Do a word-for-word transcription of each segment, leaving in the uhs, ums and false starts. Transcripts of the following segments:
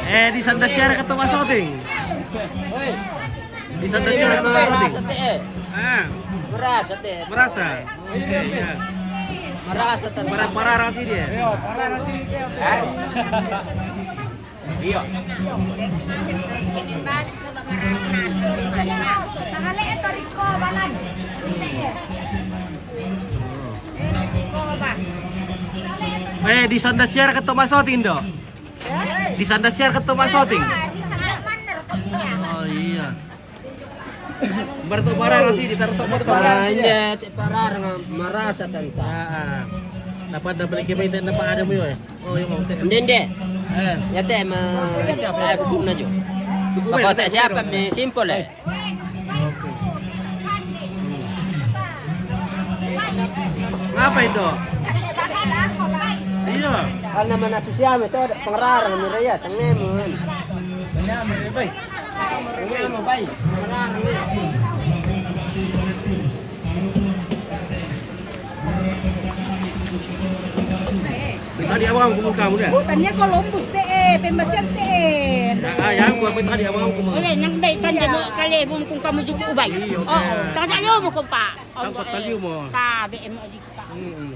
Eh, di Santa Siara ketemu Soting. Di Santa Siara ketemu Soting. Ah, merasa teh. Merasa. Oke, iya. Merasa teh. Para para orang sini ya. Iya. Eh, di Santa Siara ketemu Soting, Dok. Di Santa Siara ketemu Soting. Oh iya. Bertu parah sih, ditaruh tok bertu parah sih. Parahnya, cek parah, nggak merasa tentang. Ah, ah. Dapat, dapat lagi, dapat ada mu yo. Oh, iya, mau teh. Ndende. Eh. Ya teh, ma. Siapa? Eh, buku na jo. Buku apa teh, siapa? Mi simpel eh. Apa itu? Iya. Karena mana susah, itu ada pengerarang, mereka ya, tengah, mun. Tengah, mereka baik. Tengah, mau baik. Pengerarang, ya. Tadi awang ku kamu dah. Bukannya Columbus teh, eh, pembasian teh. Nah, ah, yang gua tadi awang ku. Oke, yang baik kan dia kali bungkung kamu juga ubai. Iya, oke. Oh, tak ada liu mau kompak. Tampak tadi mau. Tabe mau di. Hmm.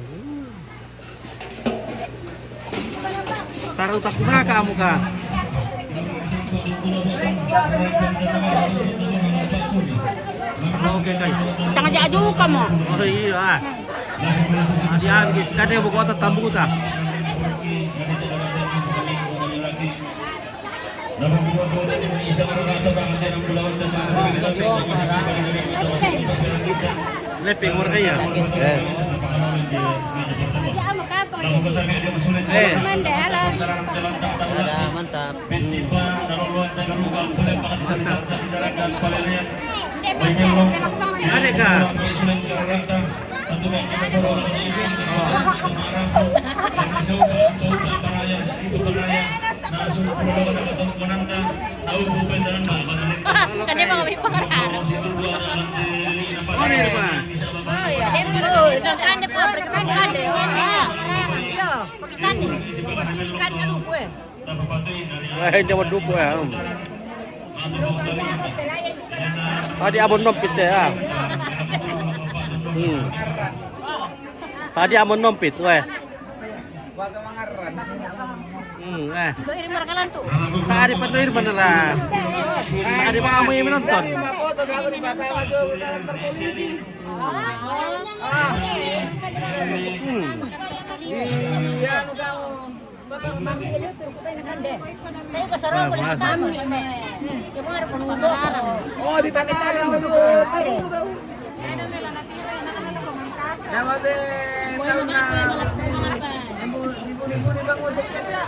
Taruh tak usaha kamu kah? Oke, kai. Tengah aja aju kamu. Oh iya. Adi adi sekadar buku otak tambu ta. Lepeng warga ya. Eh. Eh. Ada, mantap. Ada kah? Tadi mau kami pengertian. Oh, ini, Pak. Oh, iya. Dia perlu. Kan dia perlu. Kan dia. Iya. Pakai tadi. Kan dia lupa. Eh, jawab dulu ya. Tadi abon nompit ya. Hmm. Tadi abon nompit, weh. Hmm, eh. Tadi penuh mana lah. Tadi mau kamu yang menonton. Hmm. Oh, di Patara, waduh. Nama teh, tahu na, ibu-ibu di Bang Ojek kan ya?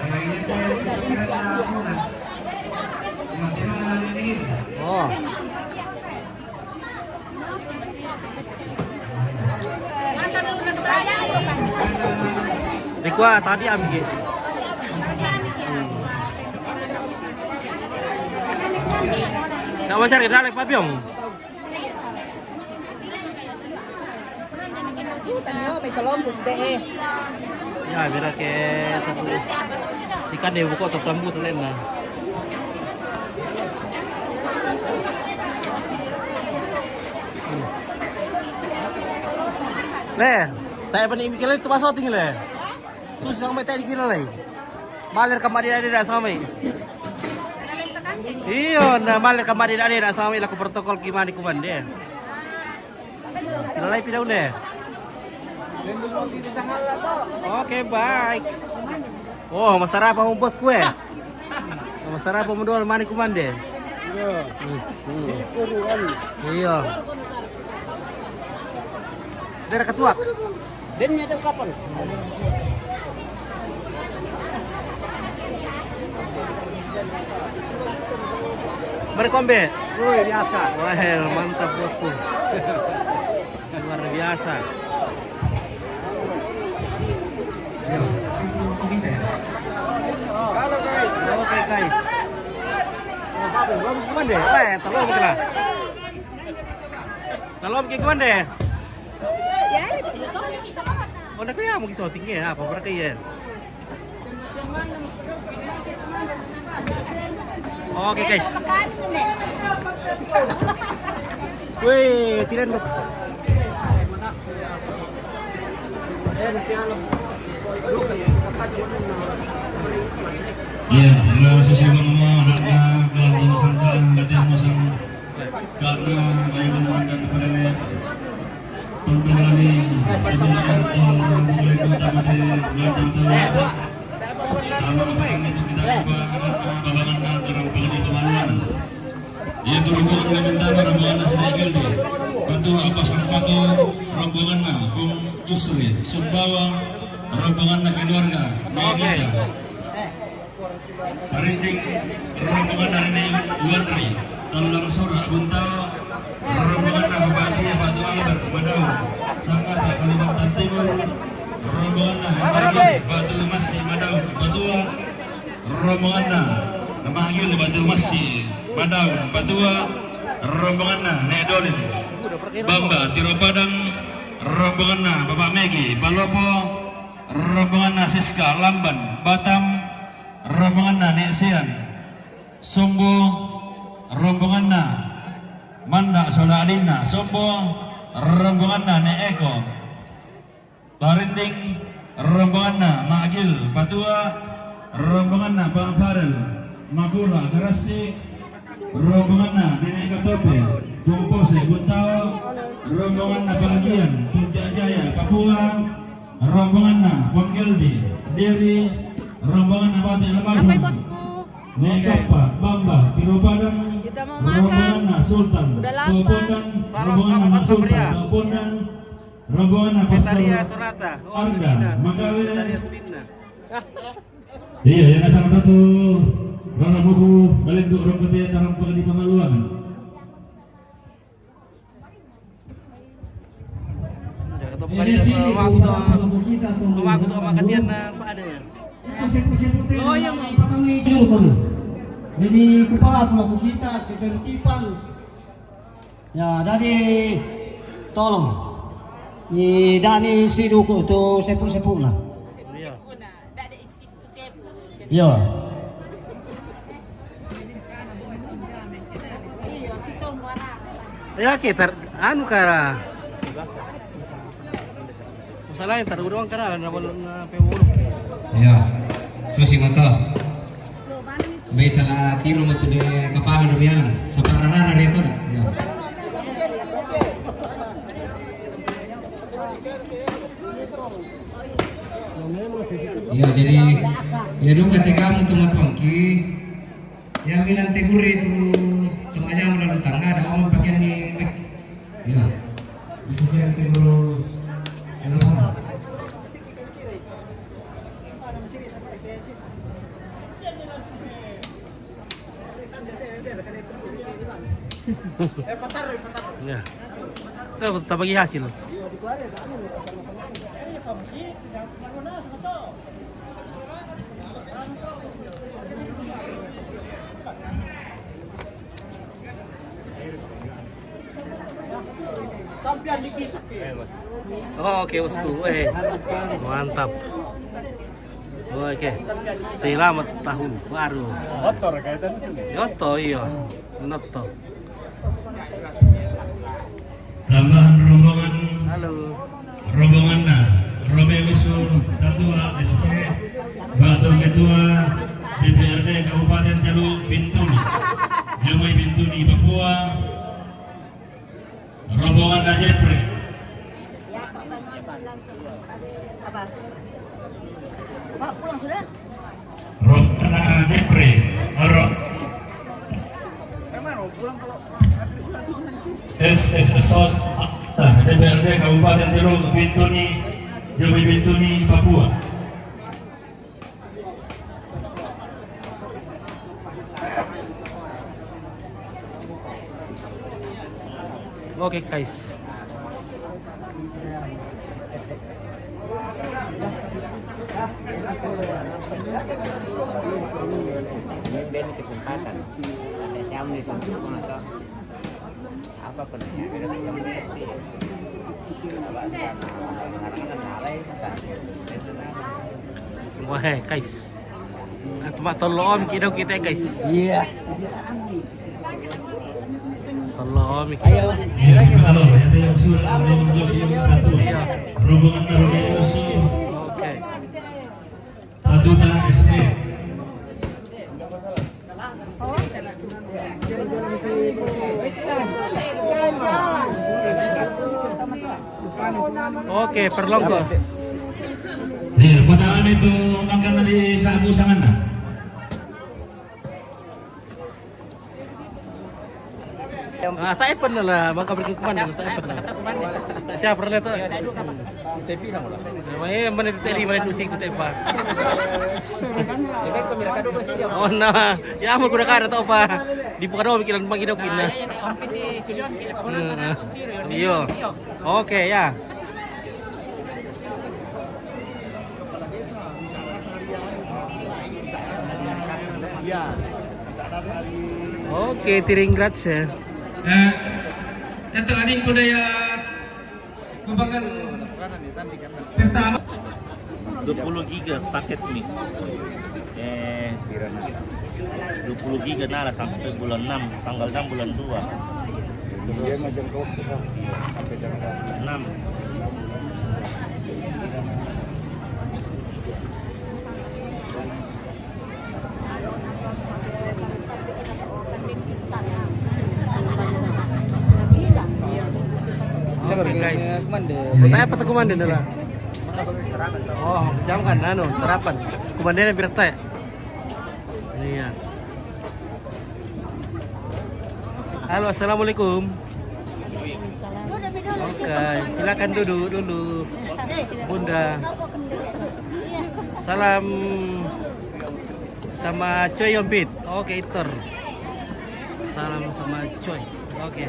Oh. Di kuah tadi ambil. Hmm. Nak wajar kita lagi papiong. Tanyo, may Columbus de eh. Ya, mira que si kan de buko tatambu talen na. Le, tayo pa ni Mikel ito paso tingin le. Sus, ang may tayo di kilala eh. Maler ka madi adi na sa may. Iyo, na maler ka madi adi na sa may laku protokol kimani kumande. Kilala pida unde. Oke, baik. Oh, masarap ang bos kue. Masarap ang mudol mani kumande. Iyo. Hmm, hmm. Iyo. Dere katuak. Dennya ada kapan? Merekombe. Woi, biasa. Wah, mantap bosku. Luar biasa. Oke, guys. Mana? Eh, terlalu kena. Kalau bikin gimana deh? Oh, nak kaya mau kisah tinggi ya, apa berarti ya? Oke, guys. Wih, tiran, bro. Iya, na susi mo naman, na kalang mo sangka, dati mo sang, karena kayo mo naman dan pagkakali. Pagkakali, kasi na ito, mulai ko tamate, gantang tawa. Tama ka pa rin ito, kita ko ba, babangan na, tarang pagkakali pamaluan. Iya, turun-turun na bintana, rombongan na si Michael di. Batu apa sampah tu, rombongan na, Bung Yusri, Sumbawa, rombongan na keluarga, Nenita. Parinding, rombongan na Rene Wandri, Talang Sura, Buntao, rombongan na Bupati, Batu Albert, Madau, Sangata, Kalimantan Timur, rombongan na Batu Masi, Madau, Batua, rombongan na, na Magil, Batu Masi, Madau, Batua, rombongan na, Nek Dolin, Bamba, Tiro Padang, rombongan na, Bapak Megi, Palopo, rombongan na, Siska, Lamban, Batam, rombongan na, Nek Sian, Sombo, rombongan na, Manda, Sola Adina, Sombo, rombongan na, Nek Eko, Barinding, rombongan na Magil, Batua, rombongan na Bang Farel, Makula, Karasi, rombongan na Nenek Katope, Bungpose, Buntao, rombongan na Bagian, Puncak Jaya, Papua, rombongan na Panggeldi, Deri, rombongan na Bate Almarhum, Nekapa, Bamba, Tiro Padang, rombongan na Sultan, Tuapondan, rombongan na Sultan, Tuapondan, rombongan na Pastor Arda, Magale. Iya, yang asal satu, Rara Buku, Balenduk, Rongkete, Tarang Pagadi Pamaluan. Ini sih, waktu kita tuh, waktu makatian na pa ada ya. Itu siput-siput itu. Oh, iya, Mang. Jadi, kupahat mo kita, ketertiban. Ya, jadi tolong. Ni dani si duku tu sepu-sepu na. Iya. Iya. Ya, kita anu kara. Masalah yang taruh doang kara, na, na, pe wulu. Iya. Terus ingat toh. Bai sala tiru mo tu de kapala do mialang. Sapara rara de to da. Iya. Iya, jadi, ya dong kata kamu tu matongki. Yang bilang teguri tu, tu aja mo lalu tangga, ada orang pakai ni. Iya. Bisa saya teguru. Iya. Ya. Tuh, tak bagi hasil. Oh, oke, bosku. Eh, mantap. Oke. Selamat tahun baru. Motor kaitan ini. Yoto, iya. Noto. Tambahan rombongan. Halo. Rombongan na, Robe Wisu, Tatua S P, Batu Ketua D P R D Kabupaten Teluk Bintuni, Jamui Bintuni, Papua, rombongan na Jepri. Apa? Pak, pulang sudah? Rombongan na Jepri, Ro-, S S S O S, D P R D Kabupaten Teluk Bintuni, Jamui Bintuni, Papua. Oke, guys. Ini kesempatan. Ada siapa nih, Bang? Apa penanya? Wah, guys. Tuma tolo mi kidaw kita, guys. Iya. Tolo mi. Ayo. Iya, kita lo, ya, ada yang usul, belum, belum, belum, satu. Iya. Rombongan baru yang usul. Oke. Tatuta S P. Oke, perlongko. Iya, padahal itu makanan di sabu sangan. Ah, tak epen lah, bangka berkukuman, tak epen lah. Siapa pernah tu? Tapi nama lah. Nama eh, mana tu tadi, mana tu si kutai pa. Oh, nah. Ya, mau kuda kada tau pa. Di pukada mikiran bang kita kina. Iyo. Oke, ya. Oke, tiring gratis ya. Eh, itu aning kuda ya. Kubangan pertama. Dua puluh giga paket mi. Eh, dua puluh giga nala sampai bulan enam, tanggal enam bulan dua. Iya, macam kau, sampai jam enam. Oke, guys. Tanya apa tu komandan dulu? Oh, jam kan, anu, sarapan. Komandan yang biar tanya. Iya. Halo, assalamualaikum. Oke, silakan duduk dulu, Bunda. Salam sama Coy Yompit. Oke, Iter. Salam sama Coy. Oke.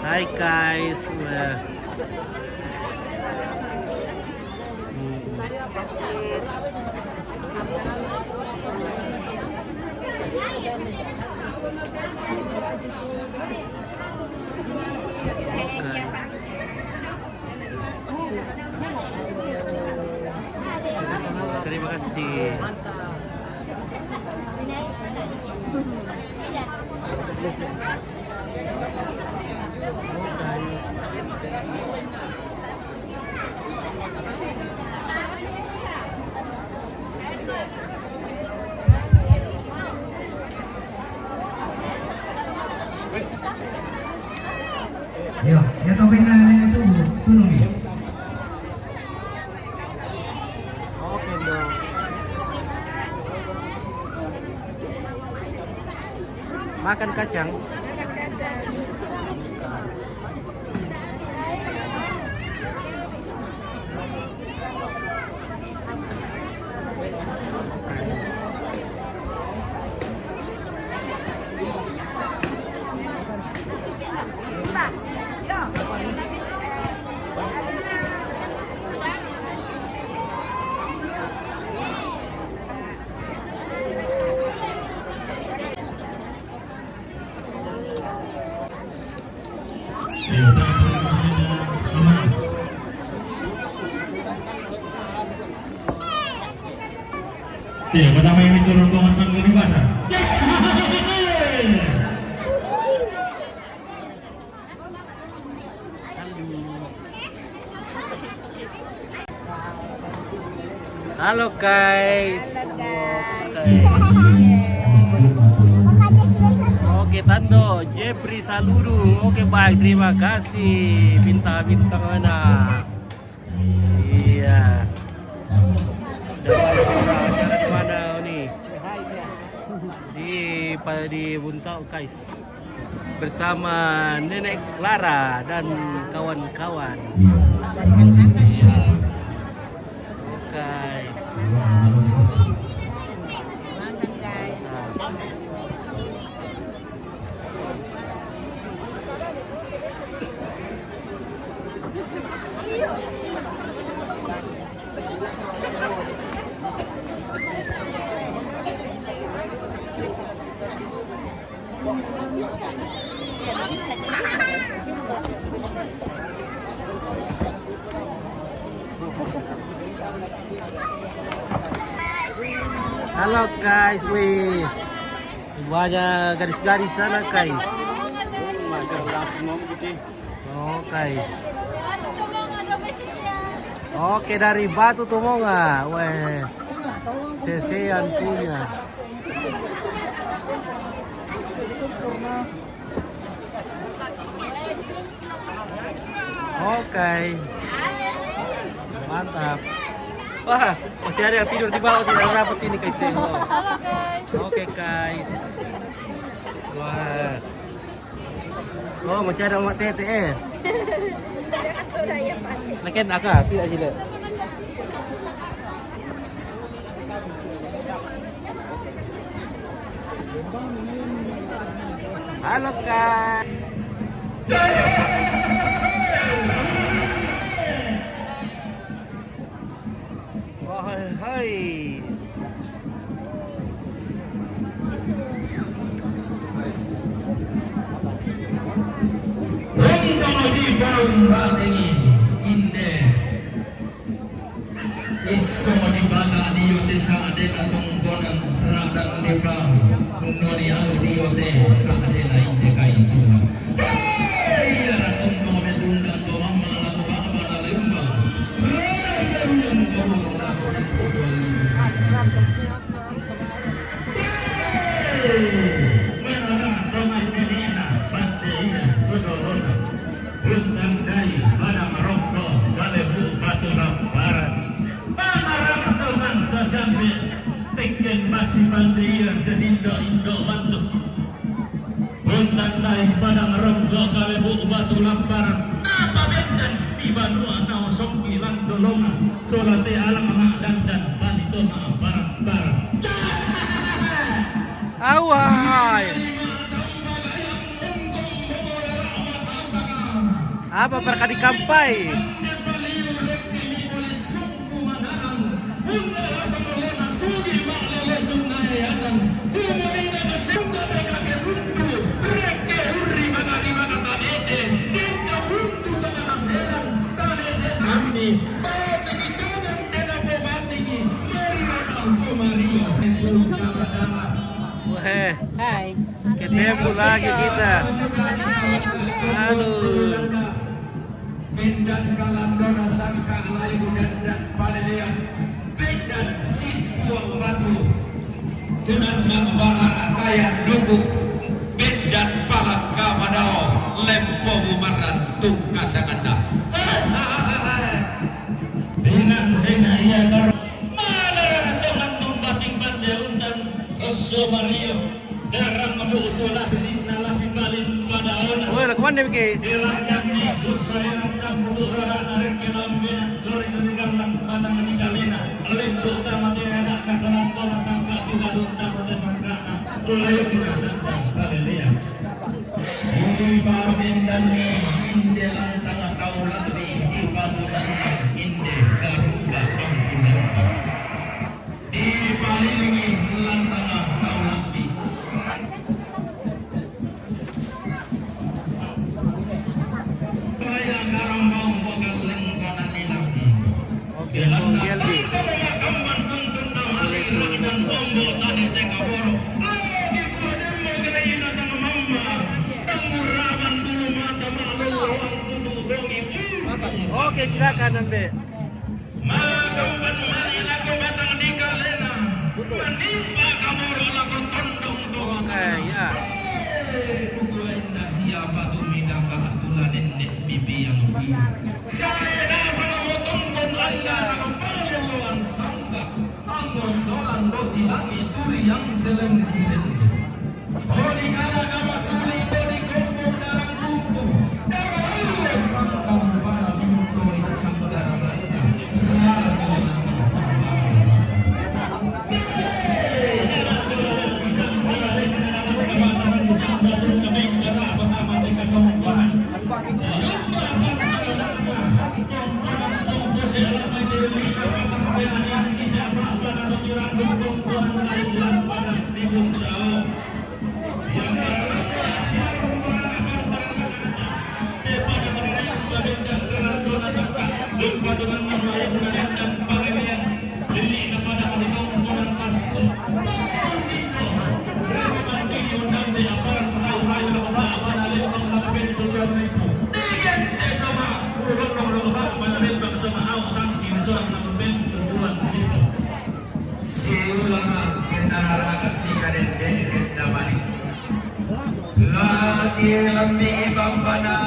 Hi, guys. Wah. Hmm. Oke. Terima kasih. Yo, ya topeng na, na subuh, tunung ni. Oke, dong. Makan kacang. Iya, pertama yang itu rombongan Bang Goni Basar. Halo, guys. Halo, guys. Oke, Tando, Jepri Saludu. Oke, baik, terima kasih. Bintang-bintang mana? Iya. Dari mana ni? Di, pa-, di Buntau, guys. Bersama Nenek Clara dan kawan-kawan. Iya. Dari Kalimantan ini. Oke. Kalimantan, guys. Halo guys, wih, banyak gadis-gadis sana guys. Oke. Oke, dari Batu Tomonga. Weh, sesean punya. Oke. Mantap. Wah, masih ada yang tidur di bawah, tidak dapat ini guys. Halo guys. Oke guys. Wah. Oh, masih ada Mak Tete, eh. Lakin aka, tidak sila. Halo, Kak. Wahai, hai. Hong tama di paun batengi inde. Iso di bana dio te sa de na tongkonan radan de pa. Uno di alu dio te sa de na inde kai suma. Puntan dai Padang Rokko, Kalebu Batu Lamparan. Mana rama teman sasampe, tekken basi pandian sesindo indo bantu. Puntan dai Padang Rokko, Kalebu Batu Lamparan. Napa bendan di banua nao songki lan dolonga, solate alang ma dandan panitona parang-parang. Awai. Apa berkadi kampai? Weh. Hai. Ketemu lagi kita. Aduh. Bendan kalandona sangka lai dandan palelean. Bendan simpuang batu. Dengan nang bala kayan duku. Bendan palangka madao. Lempo bumaran tungka sanganda. Dengan sena ia karo. Mana rana toman tumbating pande untan. Rosso Mario. Garang mabu'u tu lasi sinna lasi paling padaona. Woi, nak kemana, Miki? Dirangkang ni, usai rangkang bulu rara narik ke lambena, goreng rigalan, patang di kalena. Lendo utama te anak, nak orang tua sangka, juga dong utama te sangka. Mulai kita datang pada dia. Di pamindan ni, inde lantang tau labi, di batu lantang, inde garuda, ampun lantang. Dipalilingi lantang tau labi. Maya karambau magaleng kanani labi. Oke, Bung Gelbi. Tangka mamakamban tuntun namali rakdan ombo tani teka boro. Lagi kuademmo gaina tang mamma. Tanguraman bulu mata makloloan tutu dongi. Oke, silakan, Ambe. Makamban mali lako batang di kalena. Manimpa kaboro lako tondong to. Oke, ya. Eh, pukul indah siapa tu midaka aturan nende pipi yang biru. Saya dasar motong pun anda lako panggilan sangka. Anggo solan boti langi turi yang seleng sirende. Oli gara-gara suling bodi kompor darang buku. Darang Allah sangkang pala minto ing sangkara lainnya. Ragu lagi sangkang. Lagi lambi ibang bana.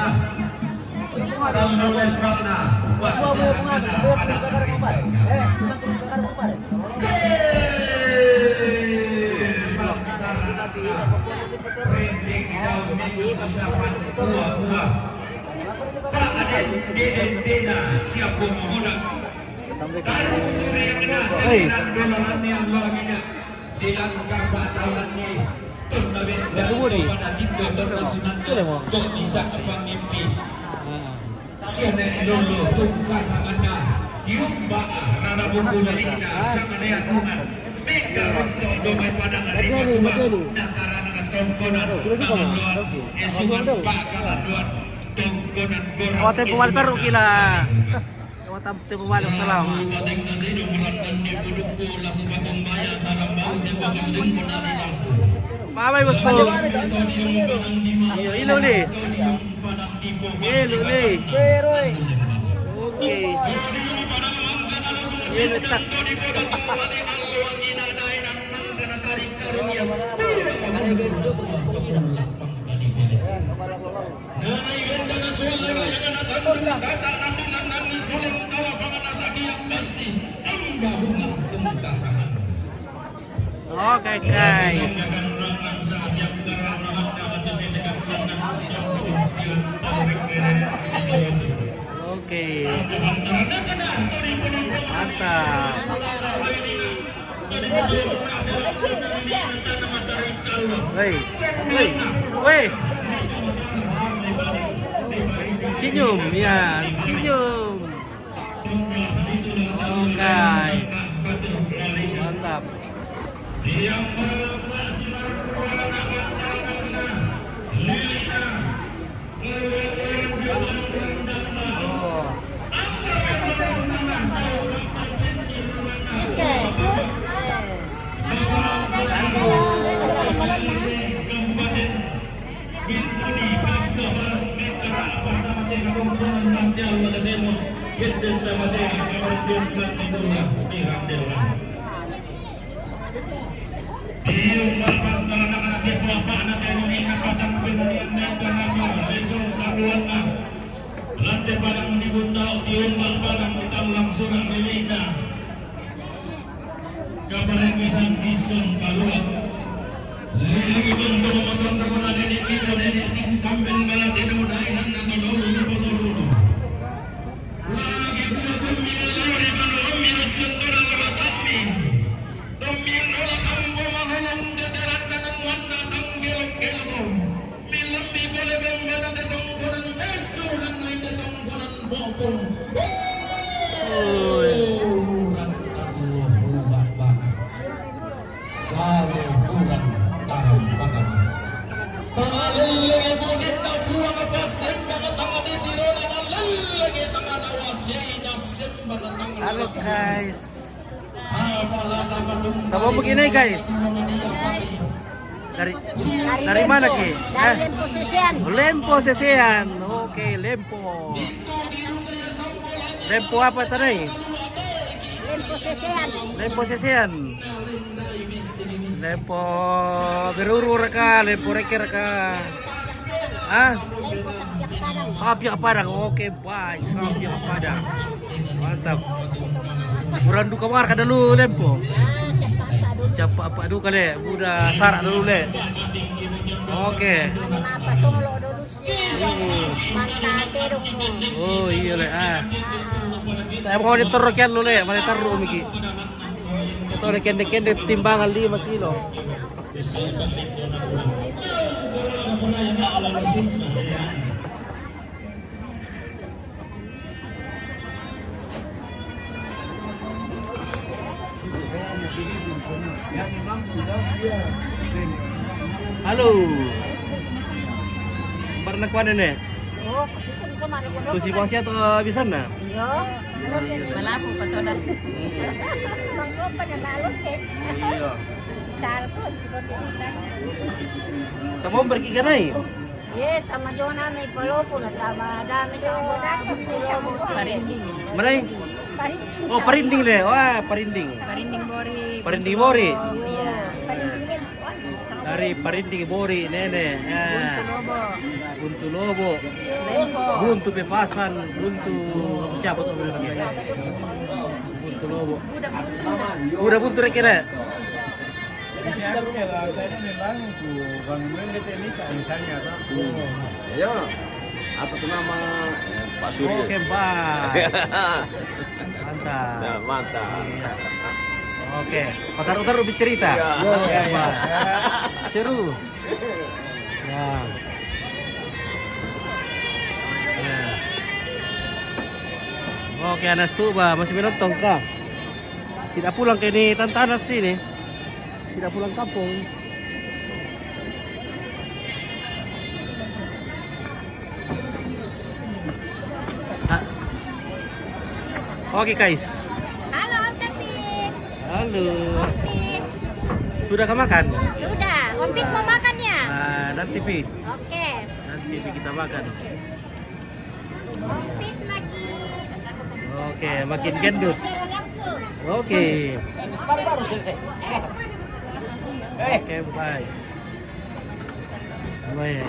Tallo lembana. Wasalana pada Rizal. Rindik daun minggu kasapan buah-buah. Pangaden deden dena siap buah mamuda. Taruh turi yang kena. Hei. Tadilan dolalan yang lo mina. Dilan kapataulan ni. Tunda benda pada tindo tunda tunanda. Kok bisa apa mimpi? Siana ilolo tungkasanganna. Tiumba rara buku dalina sama dea Tuhan. Mega rontok domai padang riba tua. Nakarana tongkonan. Pangandoan. Esungan pakalandoan. Tongkonan gorang. Awate pemalitar ukila. Awate pemalitar salam. Pabai bosku. Iyo, ilo ni. Ilo ni. Oke. Ilo tak. Nana ibenda na sola na yana tandu kata natu nanangi solong tala pangana takiak basi. Amba bunga tungkasangan. Oke, guys. Oke. Mantap. Hei, hei, weh. Senyum, ya, senyum. Oke. Mantap. Iyo, Bapak, tanah anak dia, Bapak, anak dia, ini nak patang pertanian, naik ke nama, besok, taruhan, ah. Lantai padang di Bundau, di Ombak Padang, di Taulang, Surang, Lelina. Kabareng kisang, kisang, kalua. Leligi bang, bang, bang, bang, bang, nenek, nenek, nenek, incumbent, bala, tidak, udah, inan, nang, nang, nang, nang, nang, nang. Lagi kuma kami, lori, bang, kami, rasen, orang, lama, kami. Tommin ola tambo malolong deteranna nang manna tanggelok-geloko. Millemmi pole bambana te tongkonan esso nanna inde tongkonan bopong. Uran tallo hubak bana. Sale uran tarampakana. Talellei budinna puang passembang tama ditirona nalellei tangana wasei nassembang tangana. Halo, guys. Kamu begini, guys. Dari dari mana, Ki? Dari Lempo Sesean. Lempo Sesean. Oke, Lempo. Lempo apa tadi? Lempo Sesean. Lempo Sesean. Lempo Beruru raka, Lempo Reke raka. Hah? Lempo Sapia Padang. Sapia Padang. Oke. Wah, Islam yang pada. Mantap. Kurang duka warga dulu, Lempo. Siapa apa dulu kali, udah sarak dulu, Le. Oke. Oh, iya, Le. Ah. Saya mau ditaruh kian dulu, Le. Mana taruh, Miki? Kita udah kende-kende timbangan lima kilo. Halo. Pernah kuan ini? Oh, susi bangsi atau bisa na? Iya. Malapo pa to na. Iya. Tamo berki ganai. Ye, tama jona me palopo na tama dame sa parinding. Marai? Oh, parinding le. Wah, parinding. Parinding bori. Parinding bori. Iya. Ah, Dari Parinding Bori, Nene. Ya. Buntu Lobo. Buntu Pepasan, Buntu siapa tuh? Buntu Lobo. Udah Buntu rekene. Iya. Apa tuh nama? Ya, Pak Surya. Oke, Pak. Mantap. Ya, mantap. Iya. Oke, Pak Taru-Taru bercerita. Iya. Oke, Pak. Seru. Ya. Ya. Oke, Anas Tuba masih menonton kah? Tidak pulang ke ini, Tante Anas sini. Tidak pulang kampung. Ah. Oke, guys. Halo, Om David. Halo. Oke. Sudah ka makan? Sudah. Om Pit mau makan ya? Ah, nanti, Pit. Oke. Nanti, Pit, kita makan. Om Pit lagi. Oke, makin gendut. Secara langsung. Oke. Baru-baru selesai. Oke, bye. Bye.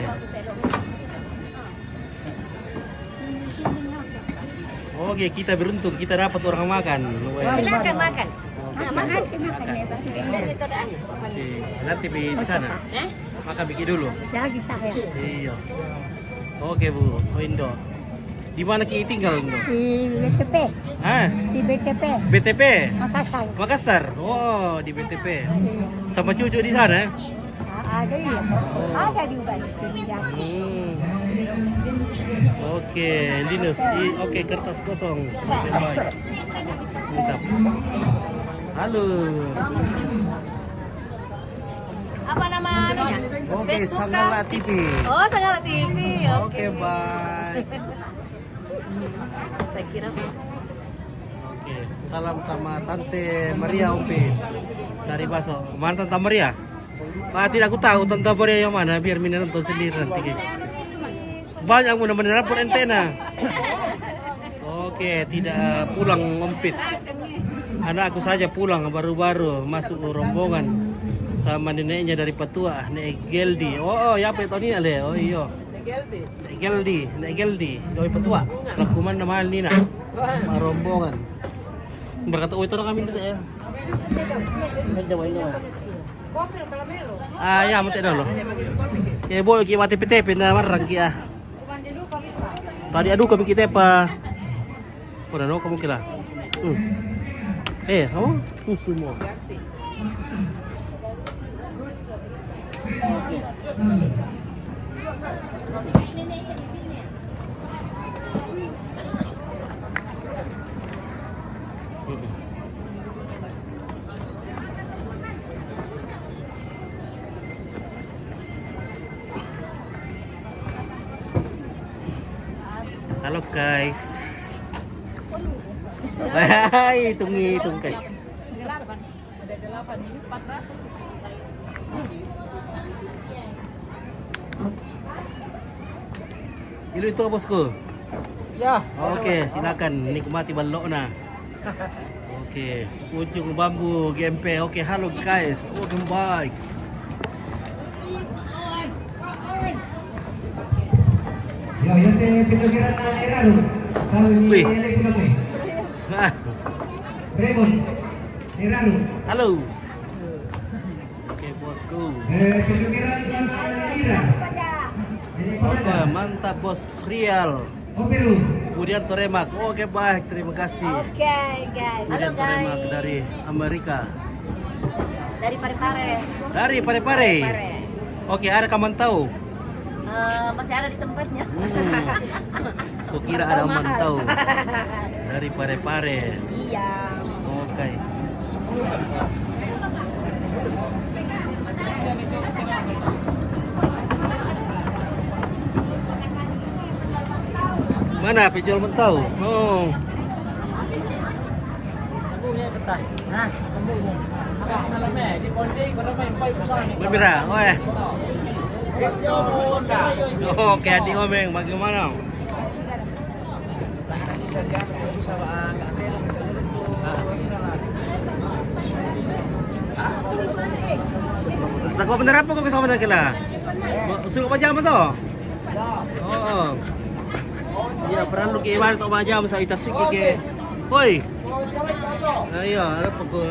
Oke, kita beruntung, kita dapat orang makan. Silakan makan. Oke, makan. Oke, nanti di, di sana. Eh? Makan bikin dulu. Lagi saya. Iya. Oke, Bu. Oh, Indo. Di mana ki tinggal, Indo? Di B T P. Hah? Di B T P. B T P? Makassar. Makassar. Oh, di B T P. Iya. Sama cucu di sana, ya? Ada, iya. Ada juga di sini, ya. Hmm. Oke, Linus. I-, oke, kertas kosong. Oke, baik. Mantap. Halo. Apa nama anunya? Oke, Facebooknya? Sangala T V. Oh, Sangala T V. Oke, oke. Bye. Saya kira. Oke, salam sama Tante Maria, Om Pit. Sari Baso. Mana Tante Maria? Ah, tidak, aku tahu Tante Maria yang mana. Biar mina nonton sendiri nanti, guys. Banyak yang mau nemenin rapor entena. Oke, tidak pulang, Om Pit. Anakku saja pulang, baru-baru masuk rombongan sama neneknya dari Patua, Nek Geldi. Oh, oh, ya, apa itu ni, Ale? Oh, iyo. Nek Geldi. Nek Geldi, Nek Geldi. Doi Patua. Laku mana mahal ni, nak? Wah. Sama rombongan. Berkata, "Oh, itu orang kami itu, ya." Ini coba, ini coba. Ah, ya, mati dulu. Oke, boy, kita mati P T P, nah, marang kita. Tadi adu kami kita apa? Udah, no, kamu kira. Hmm. Eh, oh, ini semua. Halo, guys. Hai, hitung-hitung, guys. Ada delapan ini. Ilu itu, bosku? Ya. Oke, silakan nikmati balokna. Oke, ujung bambu G M P. Oke, halo, guys. Oke, baik. Ya, ya, te pindukiran na Eraru. Tahu ni. Wih. Ele pulang ni. Nah. Raymond. Eraru. Halo. Oke, bosku. Eh, pindukiran na Ira. Ini oke, mana? Mantap, Bos Rial. Oke, Ru. Budianto Remak. Oke, baik, terima kasih. Oke, guys. Halo, Budianto Remak guys. Dari Amerika. Dari Parepare. Dari Parepare. Parepare. Oke, ada kamu tahu? Eh, masih ada di tempatnya. Hmm. Kukira ada mantau dari Parepare. Iya. Oke. Mana penjual mantau? Oh. Bibira, oe. Oke, adik Omeng, bagaimana? Nako bener apa ko ke sana kela? Suruh baca apa tu? Oh. Ya, perlu ke iwan tu baca masa kita sik ke. Hoi. Ayo, apa ko?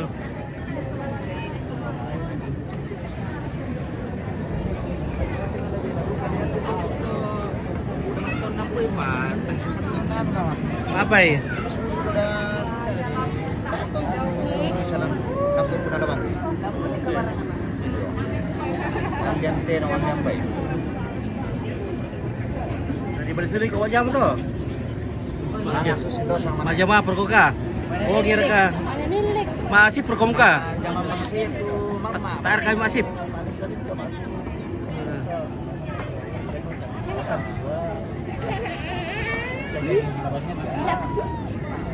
Apa ya? Dari Bali sini ke wajah tu? Macam apa perkokas? Oh, kira ka. Masih perkomka. Tar kami masih.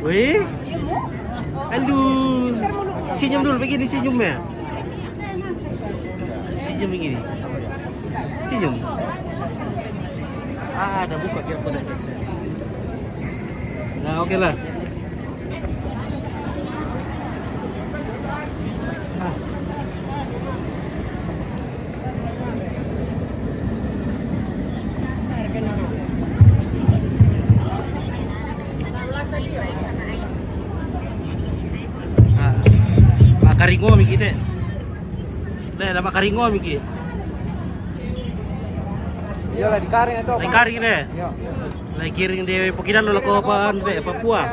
Wih. Aduh. Senyum dulu, begini senyumnya. Senyum begini. Senyum. Ah, ada buka kira pada. Nah, oke lah. Ah, makaringo miki te. Deh, lah makaringo miki. Iya lah, di karing itu. Di karing deh. Iya. Lai kiring de pokidan lo lako apa, anu, Papua.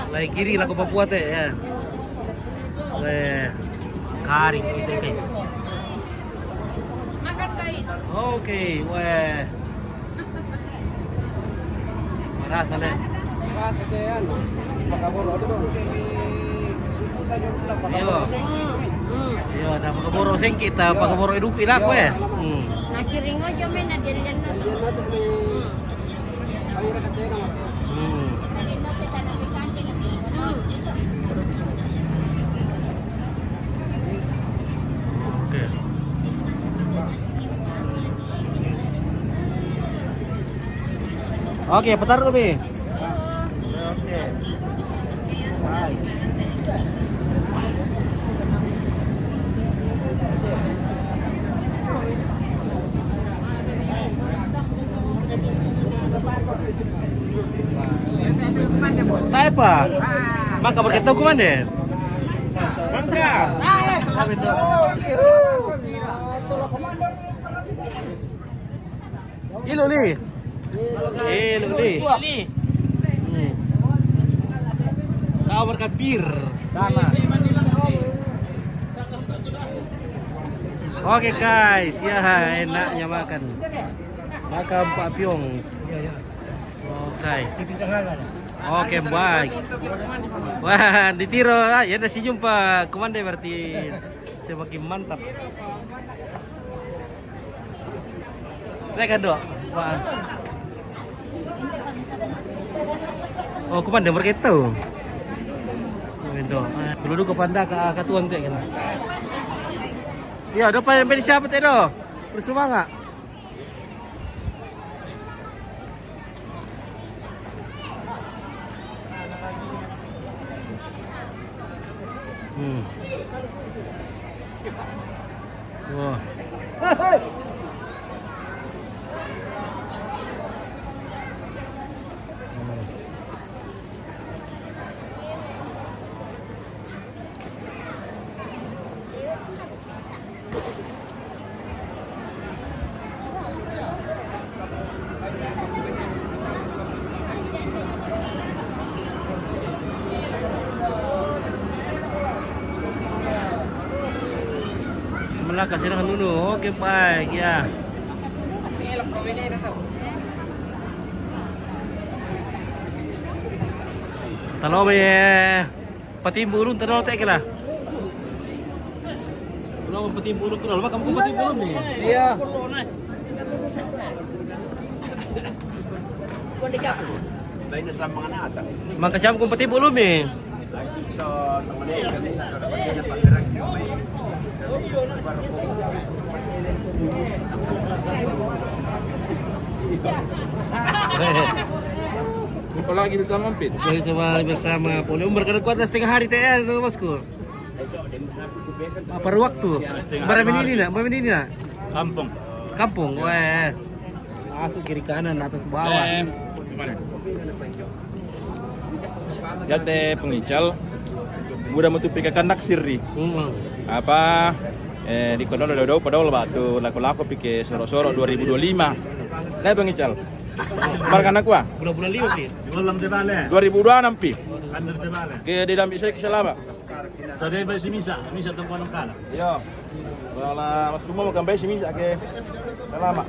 Lai kiring lako Papua te, ya. Weh, karing itu, guys. Oke, weh. Marasa le. Marasa te, anu, pakaboro itu dong. Iyo. Iyo, ada pakaboro sengketa, pakaboro idupi lah, weh. Hmm. Nah, kiring aja men, nah, dia lihat. Hmm. Oke. Oke, putar dulu, Mi. Taipa. Maka berkata hukuman deh. Maka. Ilo li. Ilo li. Hmm. Kau berkapir. Sama. Oke, guys, ya enaknya makan. Makan Pak Piong. Oke. Oke, baik. Wah, ditiro, ah, ya udah, senyum Pak Komandan, berarti semakin mantap. Naik kan, Dok? Wah. Oh, Komandan berkata. Dok. Dulu ke panda ke, ke tuan tu kan. Ya, depan sampai siapa tu, Dok? Bersemangat. Hmm. Wah. Hmm. Sebelah kasih dengan dulu. Oke, baik ya. Talo be. Patimbu ulun tadau te kela. Ulun patimbu ulun tadau. Maka patimbu ulun ni. Iya. Maka siapa ku patimbu ulun ni. Jumpa lagi bersama Ampit. Jadi coba bersama Poli Umar kada kuat dah setengah hari T R tu, bosku. Ah, paruh waktu. Setengah hari. Bara menit ini, nak? Bara menit ini, nak? Kampung. Kampung, weh. Masuk kiri kanan, atas bawah. Eh, gimana? Iate pengical. Muda mutu pika kandak sirri. Hmm. Apa, eh, di kono do do padol batu lako-lako pike soro-soro dua ribu dua puluh lima. Nah, pengical. Marga anak gua. Bulan-bulan lima sih. Dua ribu dua nampi. Ke di dalam bisa selama. Sa debe si misa, misa tempo nang kala. Iyo. Wala masuma mo kambe si misa ke. Salama.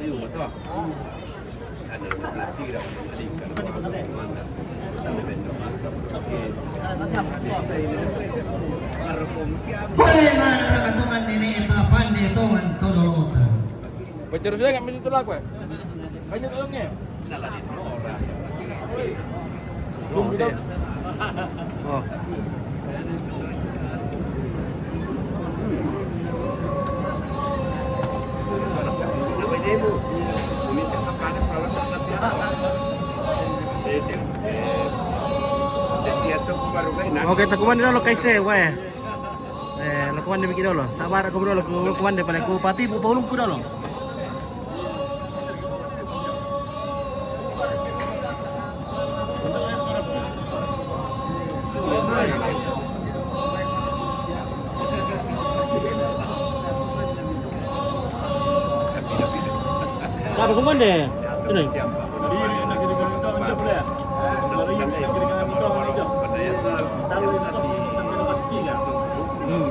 Kue mana katuman nini ita pande toman todolotan. Pacar saya nggak mesti tolak, kue. Banyak tolongnya. Oh. Oke, takuman dulu kaise, weh. Eh, lo kuman de mikir dulu. Sabar aku dulu, lo kuman de paling ku pati bu paulung ku dulu. Kada kumande. Ini. Hmm.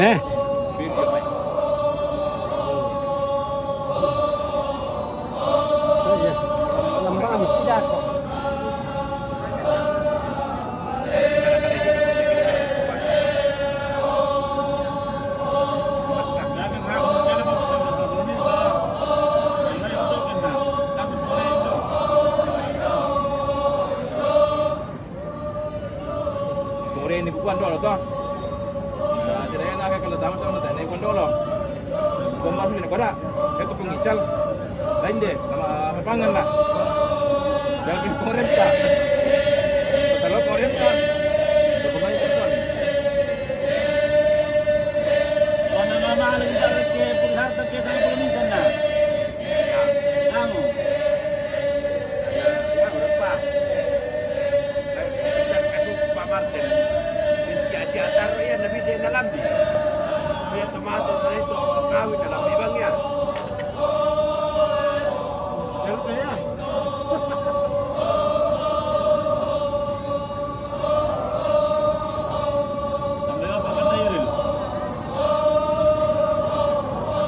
Eh. Kore ni kukuan dolo to. Nah, tidak enak kalau tamu sama tanya kuan dolo. Kuan masuk ni koda. Saya tu pengical. Lain deh, sama, sama pangan lah. Jangan pergi korem ta. Kalau korem ta. Dokumen itu kan. Wana mama lagi tak ke pun harta ke sana pun di sana. Kamu. Ya, ya, berapa? Kasus Pak Martin. Dia diatar ya, Nabi Zainal Abidin. Dia termasuk dari itu, kawin dalam bibang ya. Yang saya.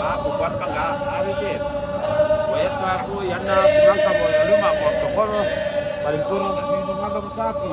Aku kuat bangga, hari ke. Wayat aku, yana, kurang kamu, ya, lima, protokol, paling kurang, tak sini, cuma kamu sapi.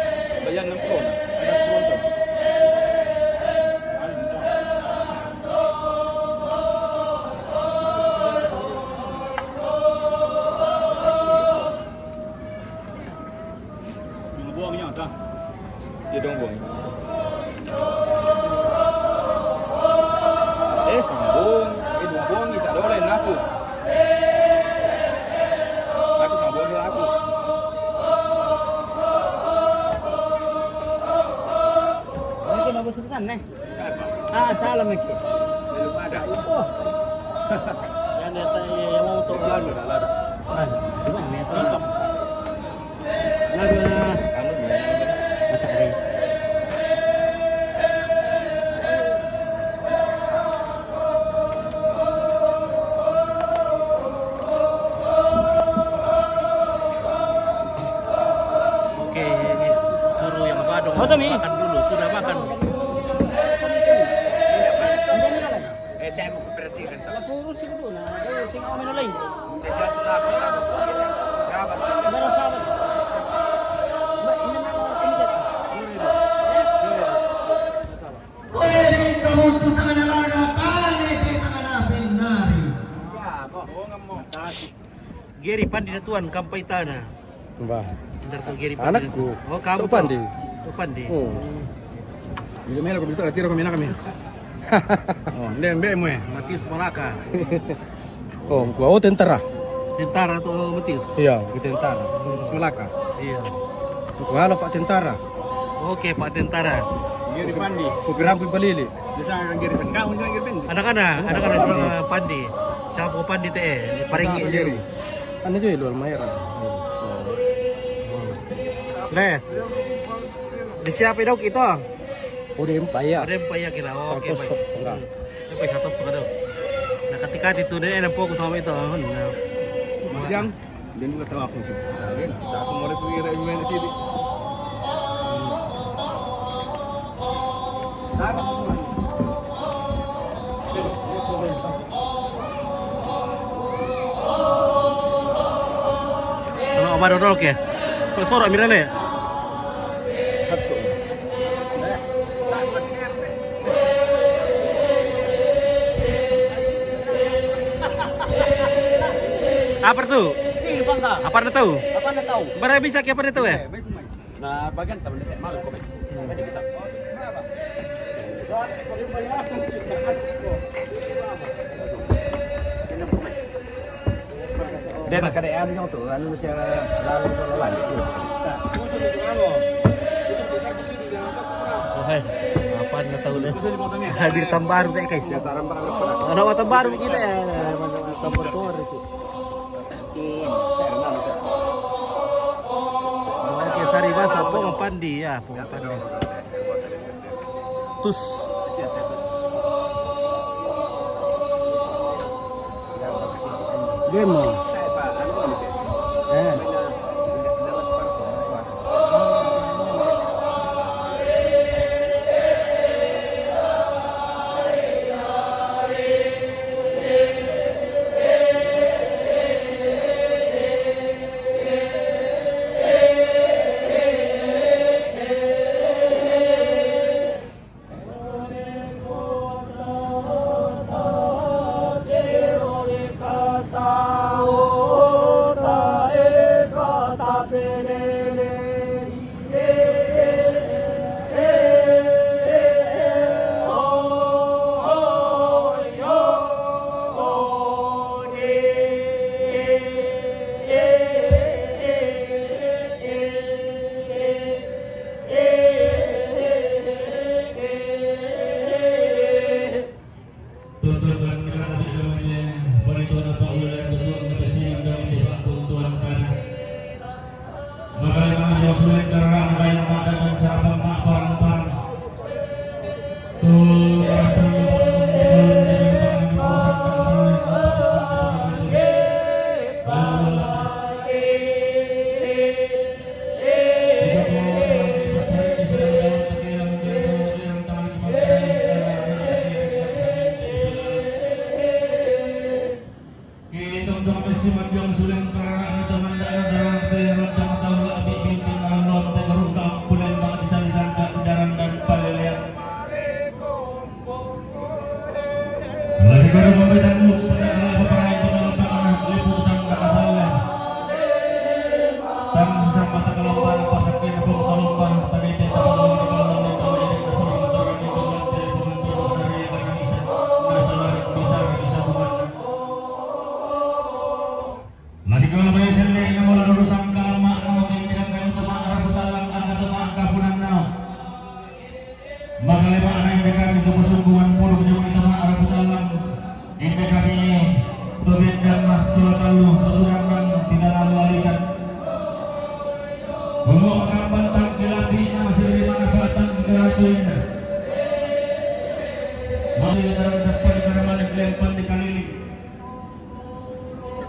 Bayan ng corona. Anak ko to. Yung buwang niya, ta. Dia dong buang. Eh, sambung. Eh, dong buang ni sa dole naku. Aku sambung ni aku. Ini kena bos pesan, eh. Ah, salam, Miki. Belum ada. Oh. Yan, yan, yan, yan, yan, yan. Ah, di ba? May ito. Ano na? Ano na? Matari. Oke, ini suruh yang apa dong? Oh, kami. Makan dulu, sudah makan. Eh, tayo mo perhatikan to. Puro siguro na, sing ako manulay. Pero sabat. Ba, ina na ako sa migat. Pwede ka mutu sa kanalaga, pangit sa kanapin, nari. Gary Pandi na tuan, kampay tana. Ba. Ntar tu Gary Pandi. Anakku. Oh, kamu. Pandi. Oh, Pandi. Oh. Bila mela ko bitar tiro kami na kami. Oh, nde mbe mo e. Matius Malaka. Oh, ko tentara. Tentara tu Matius. Iya, ko tentara. Matius Malaka. Iya. Ko halo Pak Tentara. Oke, Pak Tentara. Gary Pandi. Ko pirampu palili. Bisa Gary Pandi. Kau Gary Pandi. Anak-anak, anak-anak sama Pandi. Siapa Pandi te? Paling Gary. Ano dyan, Lord Mayra? Le, di siapa dok itu? Udah empat ya. Ada empat ya kira. Oh, oke, baik. Satu sok, enggak. Apa satu sok ada? Nah, ketika itu dia ada fokus sama itu. Oh, nah. Siang, dia juga tahu aku sih. Aku mau itu kira main di sini. Ano, apa dodol ke? Kalau sorok, mira le. Satu. Apa tu? Ini, Bang, Kak. Apa na tau? Apa na tau? Bara bisa ke apa na tau, eh? Na bagan taman dito, malo ko ba? Pwede kita. Hindi, magkadaan nyo to. Ano na siya, lalo sa lalaki. Okay. Apat na taon na. Hadir tambaru tayo, guys. Ano, tambaru kita, eh. Tambaru. Oke, sari basa, Pong Pandi, ya, Pong Pandi. Tus. Demo. Eh. Romo makamban tangki lati'na, masiri manapa'na tangki karatuinna. Mati daran sappai karamalik lempan di kalili.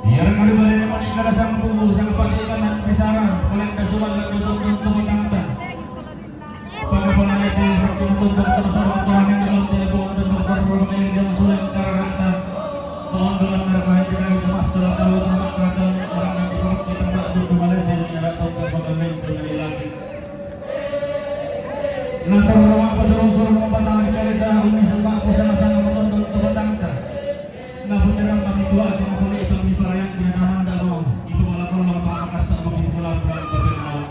Iya, kami balik mani kada sampu, sampai kanan pisara, paling da sumalat duduk-duduk matangta. Pada pala itu satu untuk dokter sama Tuhan yang dalam telepon dan dokter bermain yang sulit karata. Tuhan dalam neraka yang tidak itu masalah kalau sama kata orang yang dipakai tempat duduk Malaysia yang ada tempat makan yang kembali lagi. Nah, terlalu apa seru-seru membatang di kali dah, ini semua aku sama-sama menonton tempat tangta. Nah, beneran kami tua, kami boleh kami perayaan, dia nama ndak mau. Itu malah kalau apa kasar, mau kita pulang, pulang, pulang, pulang.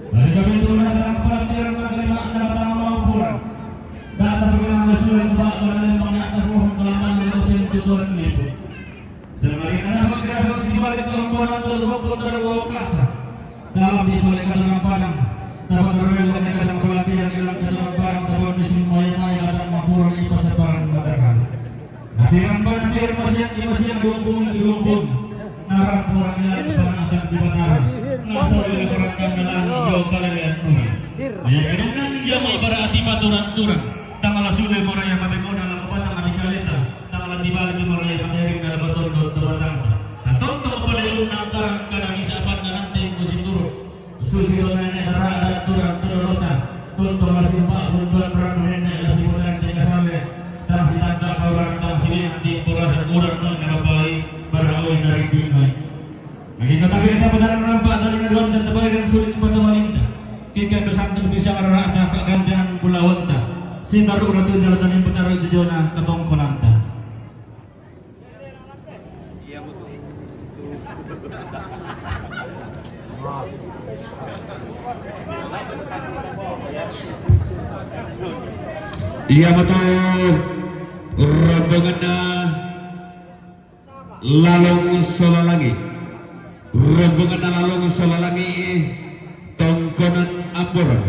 Dari kami itu mendatang pelatihan, mendatang, mendatang mau pulang. Datang dengan Rasul yang tak mengalami mengatur roh dalam tangan itu yang tujuan itu. Semakin ada bergerak di balik rombongan terhubung terbawa kata. Dalam di balik kata padang, dapat terwel kata pelatihan hilang kata padang, dapat di semua yang naik kata mapuran di pasaparan matahari. Nabi Ramban, Nabi Ramban, Nabi Ramban, dua puluh, dua puluh. Narang kurang yang kebanyakan di Batara. Nasa oleh orang yang melang, jauh kali lihat nuri. Ya, kadang-kadang dia mau ibarat hati paturan-turan. Tanggal sudah orang yang mabekona, lalu patang di kaleta. Tanggal di balik orang yang mabekona, lalu patang. Nah, tonton kepada yang nangkar, kadang isapan dengan tempo sinduro. Susi lo nene dara dan turang turang lota. Tuntung masih pak buntuan perang nene nasi bulan tiga sale. Tang si tangka kauran tang si yang di porasa kurang mengapai berawai dari dimai. Lagi kata kita benar nampak dari naduan dan tebai dan sulit pada wanita. Kita bersantun bisa merata pak gantian pulawanta. Sintaru ratu jalatan yang petara jejona ketongkonanta. Iya, betul. Rombonganna Lalong Solalangi. Rombonganna Lalong Solalangi, tongkonan Amboran.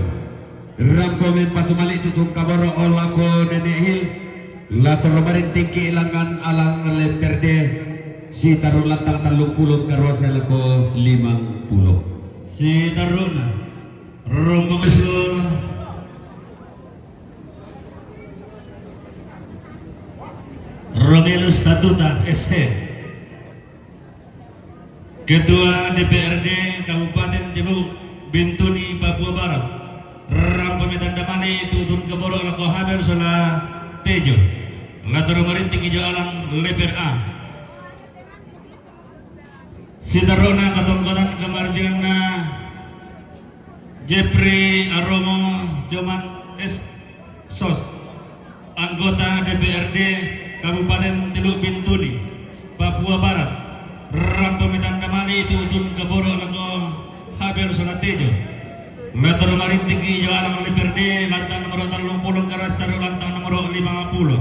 Rampo mempatu malik tutung kaboro o lako Nenek Hil. Latoro marinting ki ilangan alang leperde. Sitaru lantang tallung pulo karuasa lako limang pulo. Sitaruna. Rombongan Romelu Statuta S T. Ketua D P R D Kabupaten Tibu Bintuni, Papua Barat. Rampo metanda mali tutun keboro lako Habel Sola Tejo. Latoro marinting ijo alang leper A. Sitaruna katongkonan kamardianna Jeffrey Aromo Joman S. Sos, anggota D P R D Kabupaten Teluk Bintuni, Papua Barat, rampo metanda mali tutun kaboro lako Habel Sola Tejo. Latoro marinting ijo alang leper D lantang nomor tallung pulo karuasa lantang nomor lima pulo.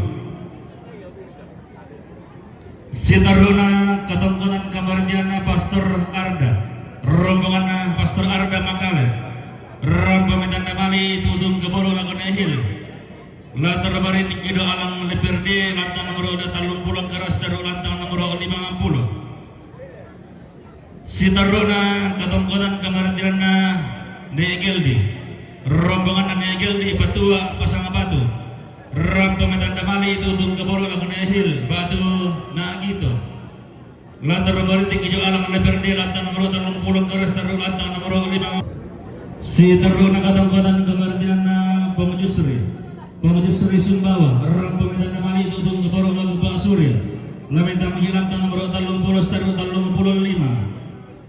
Sitaruna katongkonan kamardianna Pastor Arda. Rombonganna Pastor Arda Makale. Rampo metanda mali tutun keboro lako Nenek Hil. Latoro marinting ijo alang leper D lantang nomor tallung pulo karuasa lantang nomor lima pulo. Sitaruna katongkonan kamardianna Nenek Geldi. Rombonganna Nenek Geldi Patua Pasanga Batu. Rampo metanda mali tutun keboro lako Nenek Hil Batu Nagito. Latoro marinting ijo alang leper D lantang nomor tallung pulo karuasa lantang nomor lima. Sitaruna katongkonan kamardianna Pong Jusri. Pong Jusri Sumbawa, rampo metanda mali tutun keboro lako Pak Surya. Lamentang lantang nomor tallung pulo, sitaru tallung pulo lima.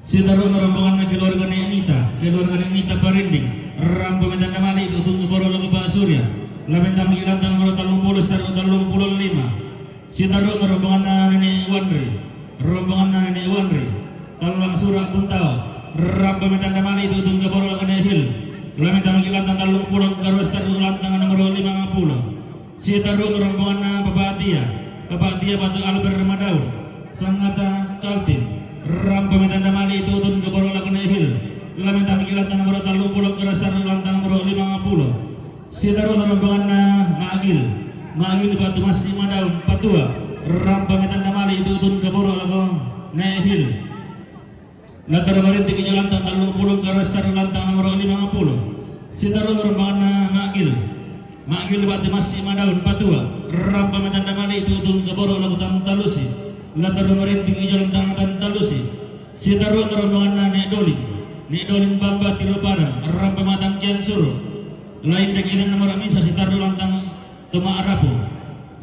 Sitaruna rombonganna keluarga Nenek Nita, keluarga Nenek Nita Parinding. Rampo metanda mali tutun keboro lako Pak Surya. Lamentang lantang nomor tallung pulo, sitaru tallung pulo lima. Sitaruna rombonganna Nenek Wanri. Rombonganna Nenek Wanri. Tallang Sura Buntao. Rampo metanda mali tutun keboro lako Nenek Hil. Lamentang lantang tallung pulo karuasa lantang nomor lima pulo. Sitaruna rombonganna Bapak Tia. Bapak Tia Batu Albert Madaun. Sangata Kaltim. Rampo metanda mali tutun keboro lako Nenek Hil. Lamentang lantang nomor tallung pulo karuasa lantang nomor lima pulo. Sitaruna rombonganna Magil. Magil Batu Massi Madaun Patua. Rampo metanda mali tutun keboro lako Nenek Hil. Latar marinting ijo lantang tallung pulo karo sitarru lantang nomoro limang pulo. Sitarru rombonganna Magil. Magil batu massi madaun patua. Rampa metanda mali tutung kaboro lako tantalusi. Latar marinting ijo lantang tantalusi. Sitarru rombonganna Nek Doling. Nek Doling bamba tiro padang. Rampa matang kian suru. Lain dek ilan nomoro misa sitarru lantang Toma Arapo.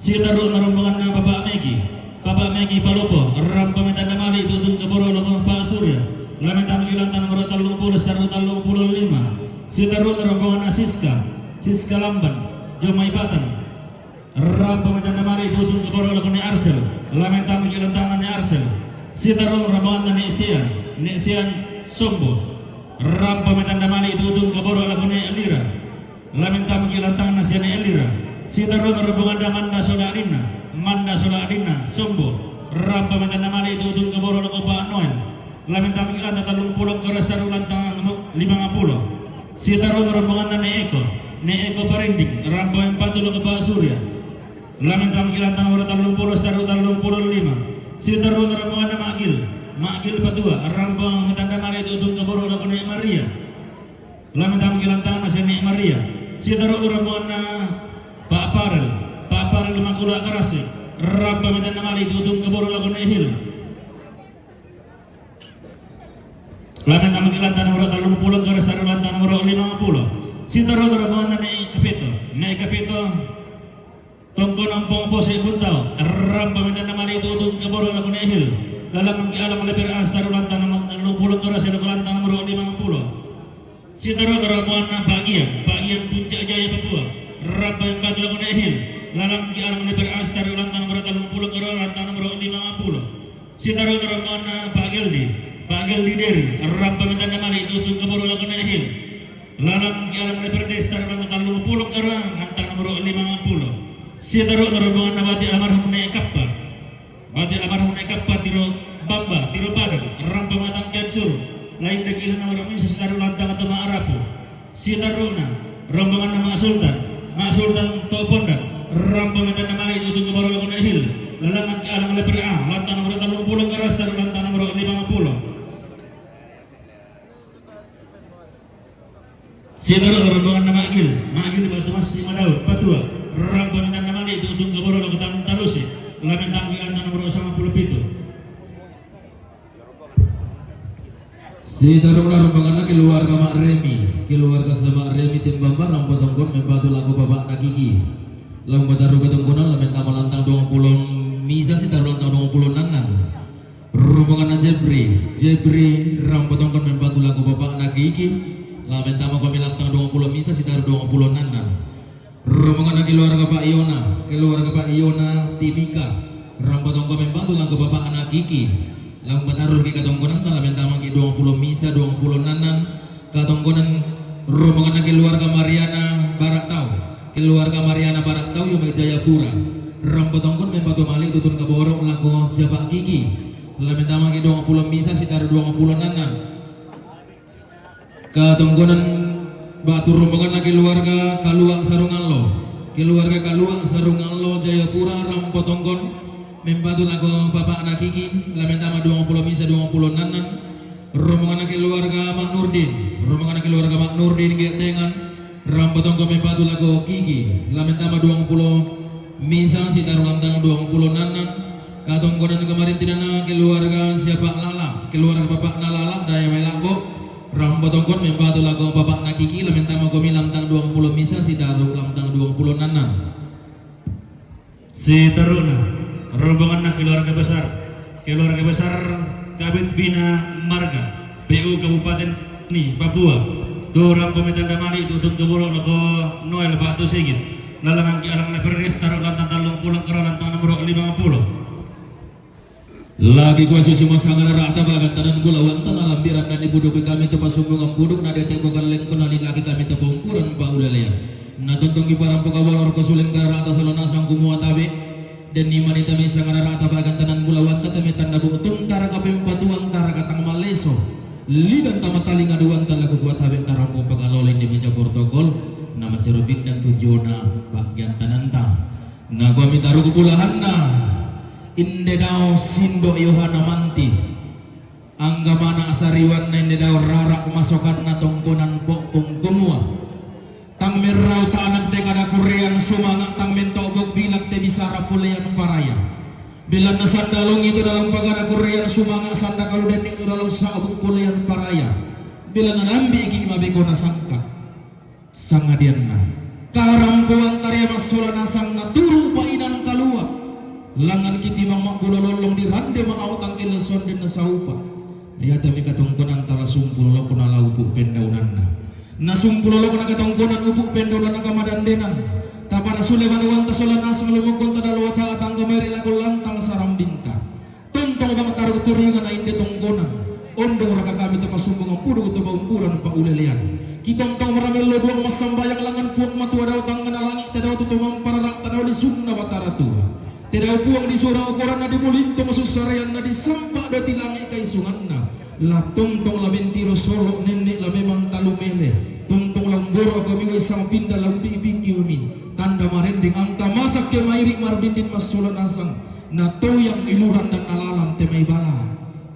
Sitarru rombonganna Bapak Meki. Bapak Meki Palopo, rampa metanda mali tutung kaboro lako Pak Surya. Lamentang ilanta nomoro tallung pulo sitarru tallung pulo lima. Sitarru rombonganna Siska. Siska Lamban. Jomai Patang. Rampa metanda mali tutung kaboro lako Nek Arsel. Lamentang ilanta Nek Arsel. Sitarru rombonganna Nek Sian. Nek Sian Sombo. Rampa metanda mali tutung kaboro lako Nek Lira. Lamentang ilantang nasiane Elira. Sitarru rombonganna Manda sola adinna. Manda sola adinna Sombo. Rampa metanda mali tutung kaboro lako Pak Noel. Lamentang ilanta tallung pulo karo sitarru lantang limang pulo. Sitarru rombonganna Nek Eko. Nek Eko Parinding. Rampa mempatu lako Pak Surya. Lamentang ilanta nomoro tallung pulo sitarru tallung pulo lima. Sitarru rombonganna Magil. Magil patua. Rampa metanda mali tutung kaboro lako Nek Maria. Lamentang ilantang nasiane Maria. Sitarru rombonganna Pak Parel. Pak Parel Makula Karasi. Rampa metanda mali tutung kaboro lako Nek Hil. Lamentang ilanta nomoro tallung pulo karo sitarru lantang nomoro limang pulo. Sitarru rombonganna Nek Kapito. Nek Kapito Tongkonan Pong Pose Buntau, rampa metanda mali tutung kaboro lako Nek Hil. Lalang ki alang leper a sitarru lantang nomoro tallung pulo karo sitarru lantang nomoro limang pulo. Sitarru rombonganna Pak Gian, Pak Gian Puncak Jaya Papua. Rampa mempatu lako Nek Hil. Lalang ki alang leper a sitarru lantang nomoro tallung pulo karo lantang nomoro limang pulo. Sitarru rombonganna Pak Geldi, Pak Geldi Deri. Rampa metanda mali tutung kaboro lako Nek Hil. Lalang ki alang leper de sitarru lantang tallung pulo karo lantang nomoro limang pulo. Sitarru rombonganna bati almarhum Nek Kappa. Bati almarhum Nek Kappa tiro bamba, tiro padang, rampa matang kian suru. Lain dek ilan nomoro misa sitarru lantang Toma Arapo. Sitarruna rombonganna Mak Sultan. Mak Sultan to Pondan. Rampa metanda mali tutung kaboro lako Nek Hil. Lalang ki alang leper a lantang nomoro tallung pulo karo sitarru lantang nomoro limang pulo. Sitarru rombonganna Magil. Magil batu massi madaun patua. Rampa metanda mali tutung kaboro lako tantalusi. Lamentang ilanta nomoro sampulo pitu. Sitarruna rombonganna keluarga Mak Remi. Keluarga sa Mak Remi Timbamba rampa tongkon mempatu lako bapakna Kiki. Laung batarru katongkonan lamentama lantang duang pulo misa sitarru lantang duang pulo nannan. Rombonganna Jepri. Jepri rampa tongkon mempatu lako bapakna Kiki. Lamentama komi lantang duang pulo misa sitarru duang pulo nannan. Rombonganna keluarga Pak Yona, keluarga Pak Yona Timika. Rampa tongkon mempatu lako bapakna Kiki. Laung batarru ki katongkonanta lamentama ki duang pulo misa duang pulo nannan. Katongkonan rombonganna keluarga Mariana Barak Tau. Keluarga Mariana Barak Tau Yome Jayapura. Rampa tongkon mempatu mali tutung kaboro lako siapa Kiki. Lamentama ki duang pulo misa sitarru duang pulo nannan. Katongkonan batu rombonganna keluarga Kalua Sarungallo. Keluarga Kalua Sarungallo Jayapura rampa tongkon mempatu lako bapakna Kiki, lamentama duang pulo misa duang pulo nannan. Rombonganna keluarga Mak Nurdin. Rombonganna keluarga Mak Nurdin Getengan. Rampa tongkon mempatu lako Kiki. Lamentama duang pulo misa sitarru lantang duang pulo nannan. Katongkonan kamarintinanna keluarga siapa Lala. Keluarga bapakna Lala daya melakbo. Rampa tongkon mempatu lako bapakna Kiki lamentama komi lantang duang pulo misa sitarru lantang duang pulo nannan. Sitarruna, rombonganna keluarga besar, keluarga besar Kabid Bina Marga, P U Kabupaten Ni, Papua. Tu rampa metanda mali tutung kaboro lako Noel Batu Sigit. Lalang ki alang leper de sitarru lantang tallung pulo karo lantang nomoro limang pulo. Lagi kuasi suma sangana rata bagan tanan gulawanta na lambiran dan ibuduki kami tu pasumbungan buduk na dete bukan lengko na lilaki kami tu pungkuran paulelean. Na tontong ki parampuka bolor ko suling karata solo nasang kumua tabe. Dan ni manita mi sangana rata bagan tanan gulawanta tame tanda buktung taraka pempatuan taraka tang maleso. Lidan tama talinga duanta lagu kuat tabe tarampung pagaloleng di meja protokol. Nama serobing dan tujuana bagian tananta. Na gua mitaru kupulahanna. Inde dao sindo Yohana manti. Angga mana Sariwanna inde dao rara masokanna tongkonan po'pong kumua, tang merrau tanak te kada kurrean sumanga', tang mentobok bilak te bisara polean paraya. Belanna sanda longi tu dalam pagada kurrean sumanga', sanda kalu denni tu dalam sa'bu polean paraya. Belanna nambi'ki mabeko nasangka. Sangadianna karampoan tarea massola nasang naturu' painan kalua'. Langngan ki timang ma'bulo lollong dirande ma'au tangkil sondenna saupa. Na iate mi katongkonan tala sumpulo loko na la upu' pendaunanna. Na sumpulo loko na katongkonan upu' pendaunanna kamadandenan. Tapada sule banuanta sola nasang lumokkon tadaloa ta tangga meri lako lantang sarambinta. Tontong bang taruk turingan na inde tongkonan. Ondong raka kami to pasumbungan puduk to baumpulan paulelean. Kitontong maramello duang massambayang langngan Puang Matua dao tangngana langi' tadao tu to mamparara' tadao lisunna Batara Tua. Tedao Puang di sura okoranna di mulinto masussareanna di sampa' doti langi' kaisunganna. La tontong la mentiro solo' nenne' la memang talumele. Tontong la umboro' kami wai sang pinda la umpi'piki umi. Tanda marendeng anta masak ke mairi' mardindin massola nasang. Na toyang iluran dan alalan te mai bala.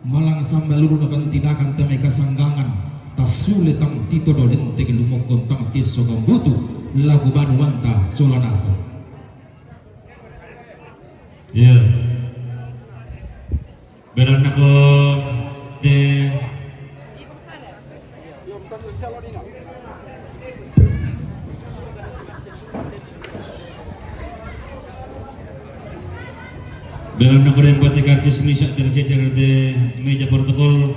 Malang sambal ulu na pantidakan te mai kasanggangan. Tassule tang tito dolente ke lumokkon tang kesso kambutu lagu banuanta sola nasang. Iya. Belanna ko te Belanna ko den pati karcis misa' tercecer te meja protokol.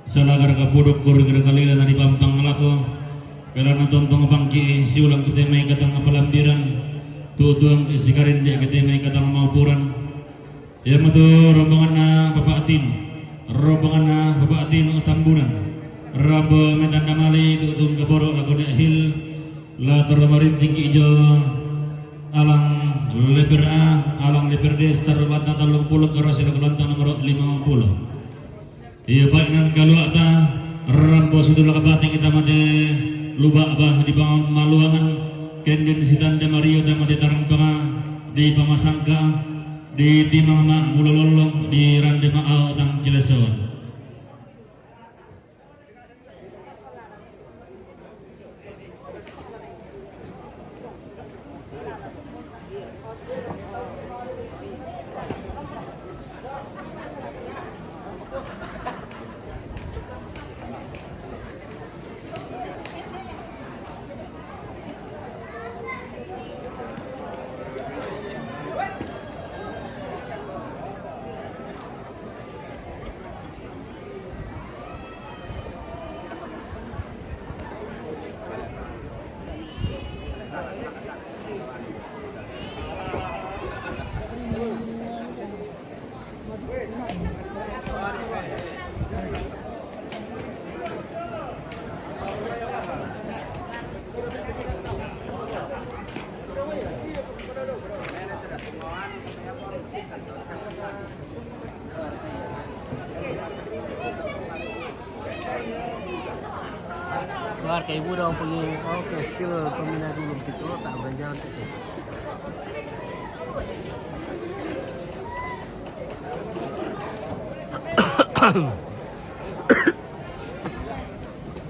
Salagar kapuduk kuri kira kalila na dipampang lako. Belanna tontong pangki siulang kite mai katang palambiran. Tutuang sikarinde kite mai katang maupuran. Iamatu rombonganna Bapak Tim, rombonganna Bapak Tim Tambunan, rambo metanda mali tu'tungka boro' lako Nehil, la toro marinting ijo alang leper A, alang leper D, setar lantang tallung pulo, karasi lako lantang nomoro lima pulo. Iya, baik nan kalua'ta, rambo situ laka bating ita mate luba'ba di pamaluangan, kendin sitande mario ta mate tarampanga di pamasangka, di timang ma' mulo lollong, di rande ma'au tang kilesoan. Keluar ke ibu dong, pergi. Oke, skill pembina dulu gitu, tak berjalan gitu.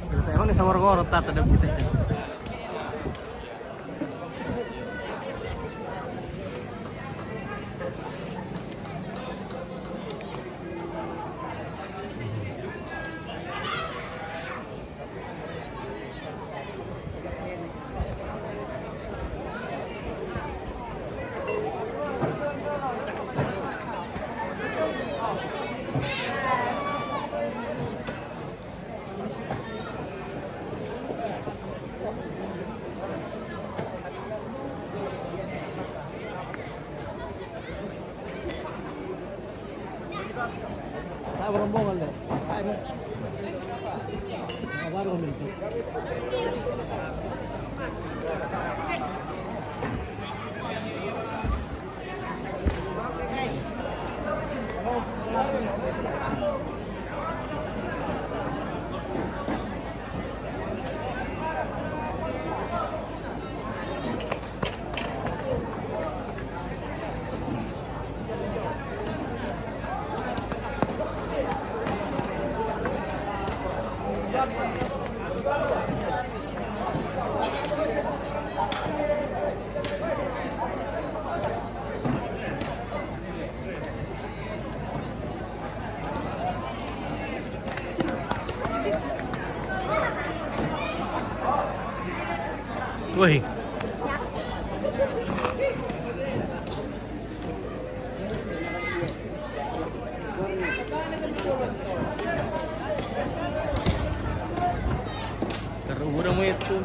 Kita emang sama orang-orang tak ada kita. Woi. Terus udah mau itu.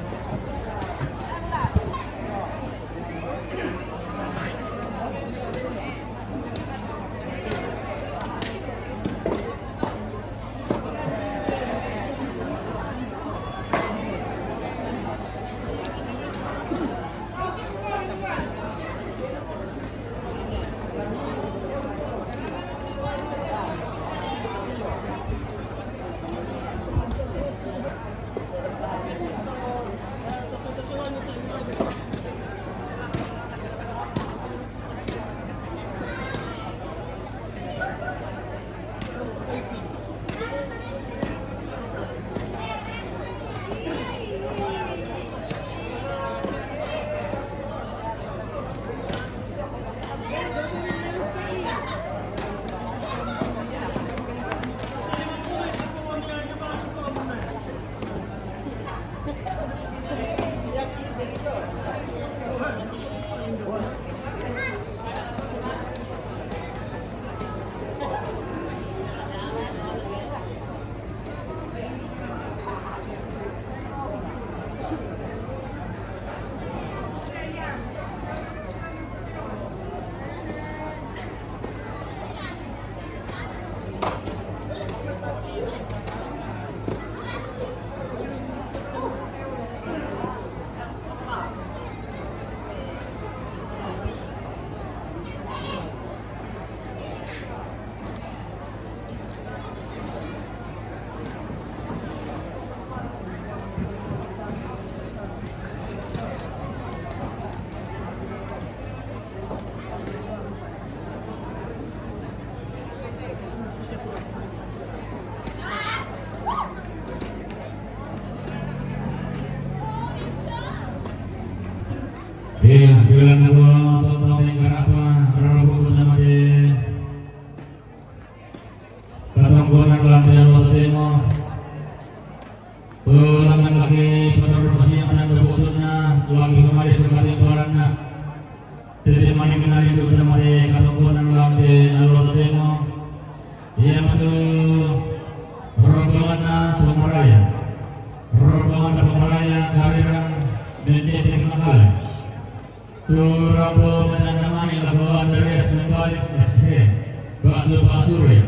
Iya, bilang aku, totong yang karapa, rara buku sama deh. Katong gua nang lantai alwa tatemo. Ulangan lagi, patar berpasiam dan berputunna, lagi pemari suka timparanna. Tete mani kenali buta mari, katong gua nang lantai alwa tatemo. Iya matu, rombonganna Pomaraya. Rombonganna Pomaraya, karirang mendete kemakalan. Tu rambu menanamani lagu Andreas Membalik S H, Batu Pasuri.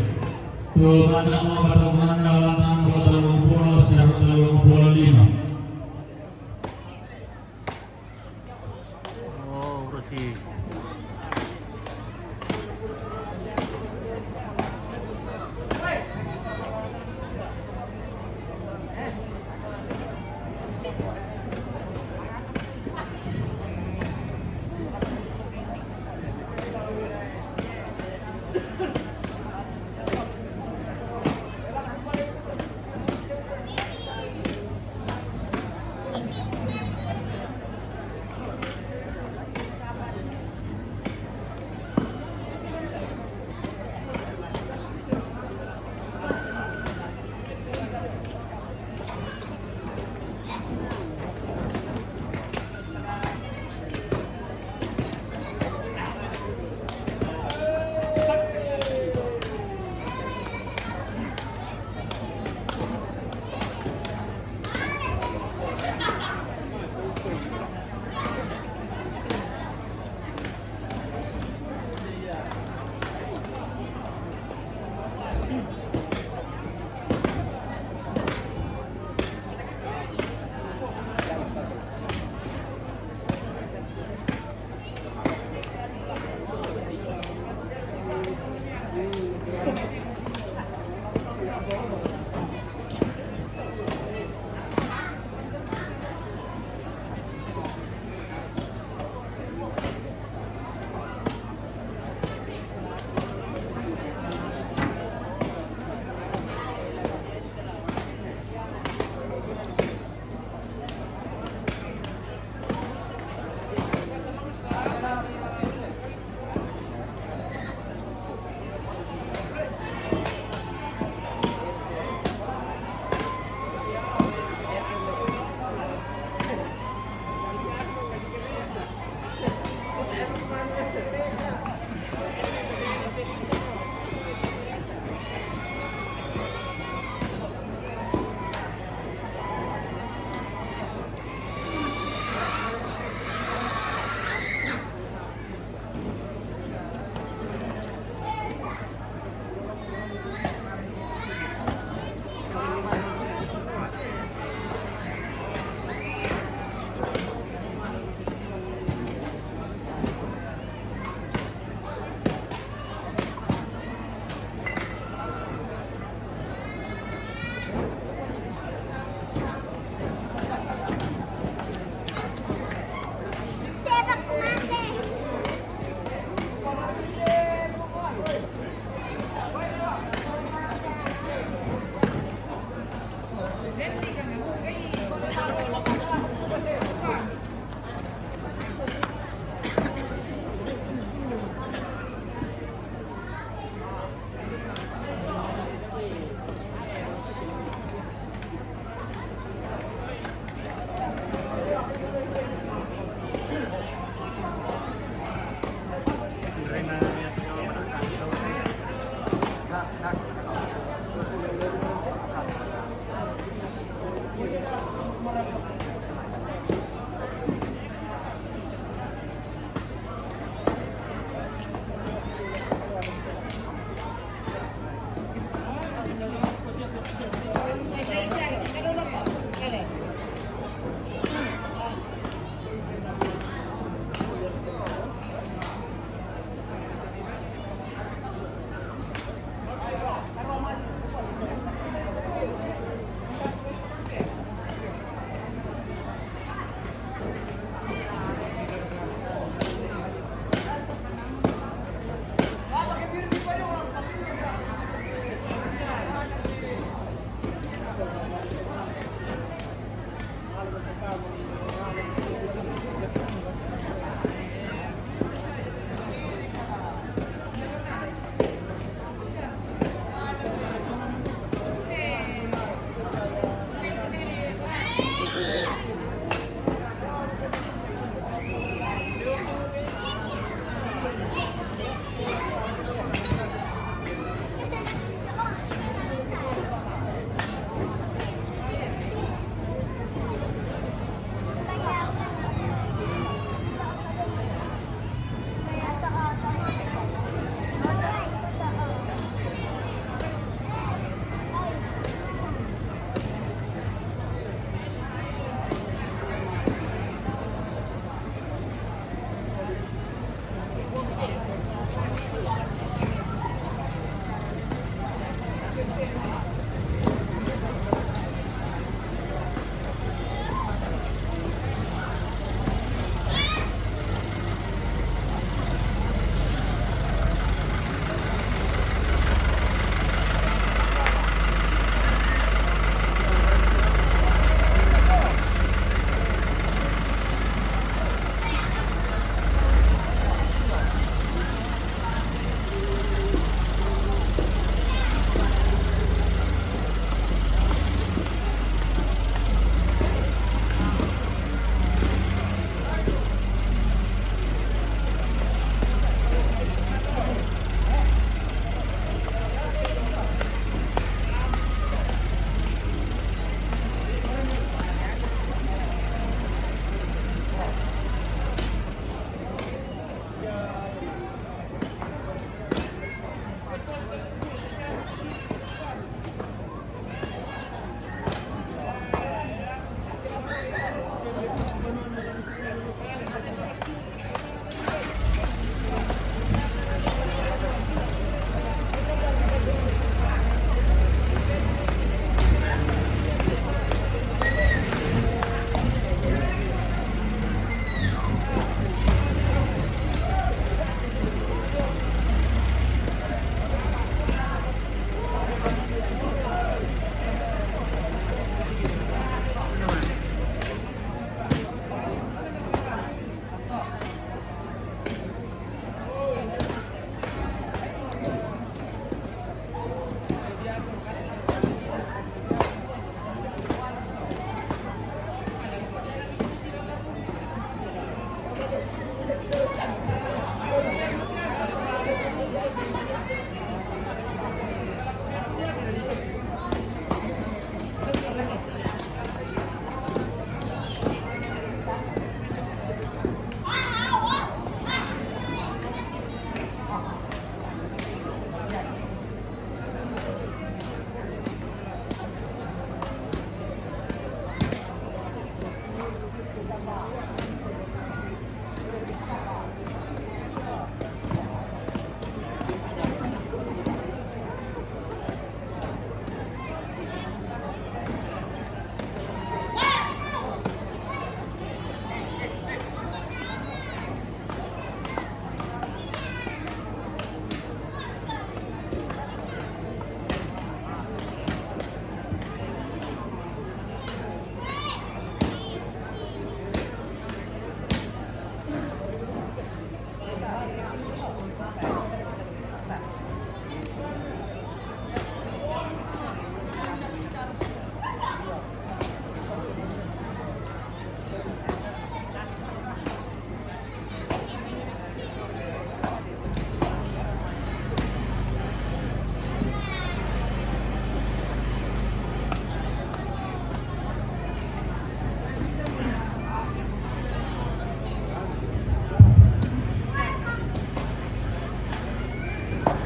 Tu manamo katomanna lantang kota lompulo, sarta lompulo lima. Oh, urusi.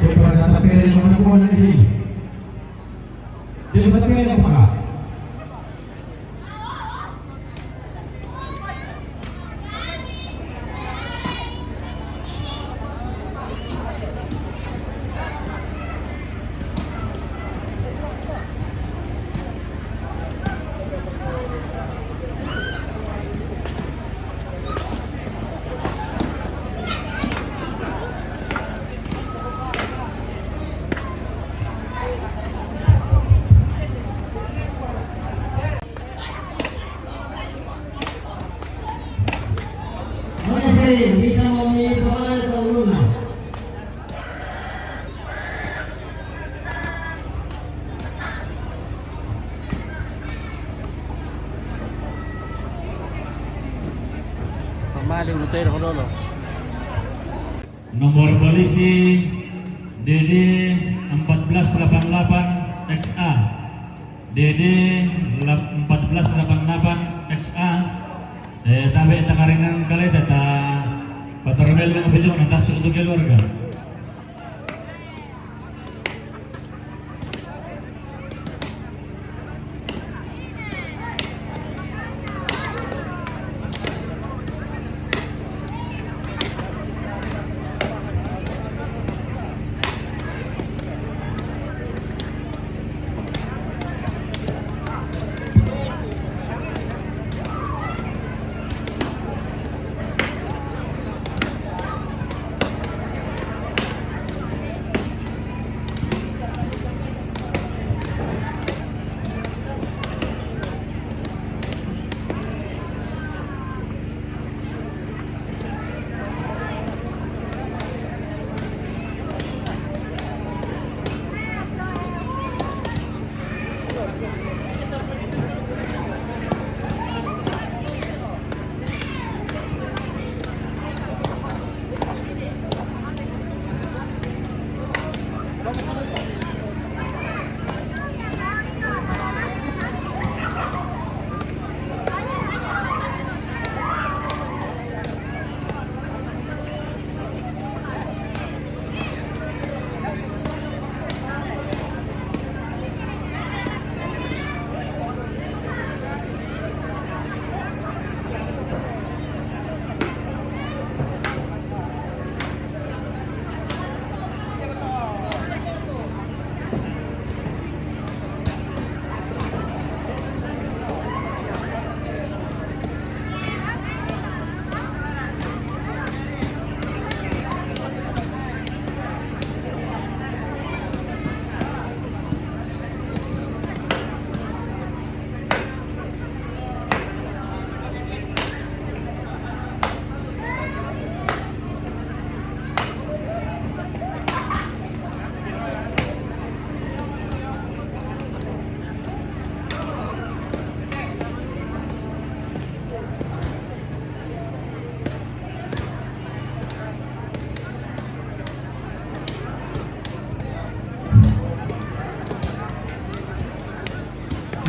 Kepala Satpol yang mana pun ada di sini. Dia Satpol yang mana? Kasi, bisa mo mi pamana sa ulo na. Pamali ulo tayo, lolo. Nomor polisi D D empat belas delapan delapan X A. D D lap-, empat belas delapan delapan X A. Eh, tabe' takaringan kale ta, ta patormel dengan pejong na tasuk untuk keluarga.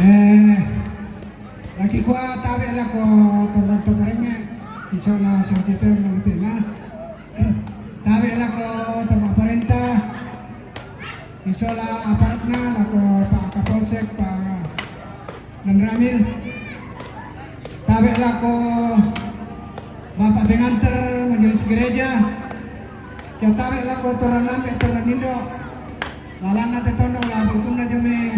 Eh, lagi kuwa tabe' lako torro to karenge, sisola sangsite mangutena. Tabe' lako to ma'parenta, sisola aparatna, lako Pak Kapolsek, Pak Danramil. Tabe' lako Bapak Pengantar Majelis Gereja. Sia tabe' lako torra nambe', torra nindo'. Lalanna te tondok la butunna jami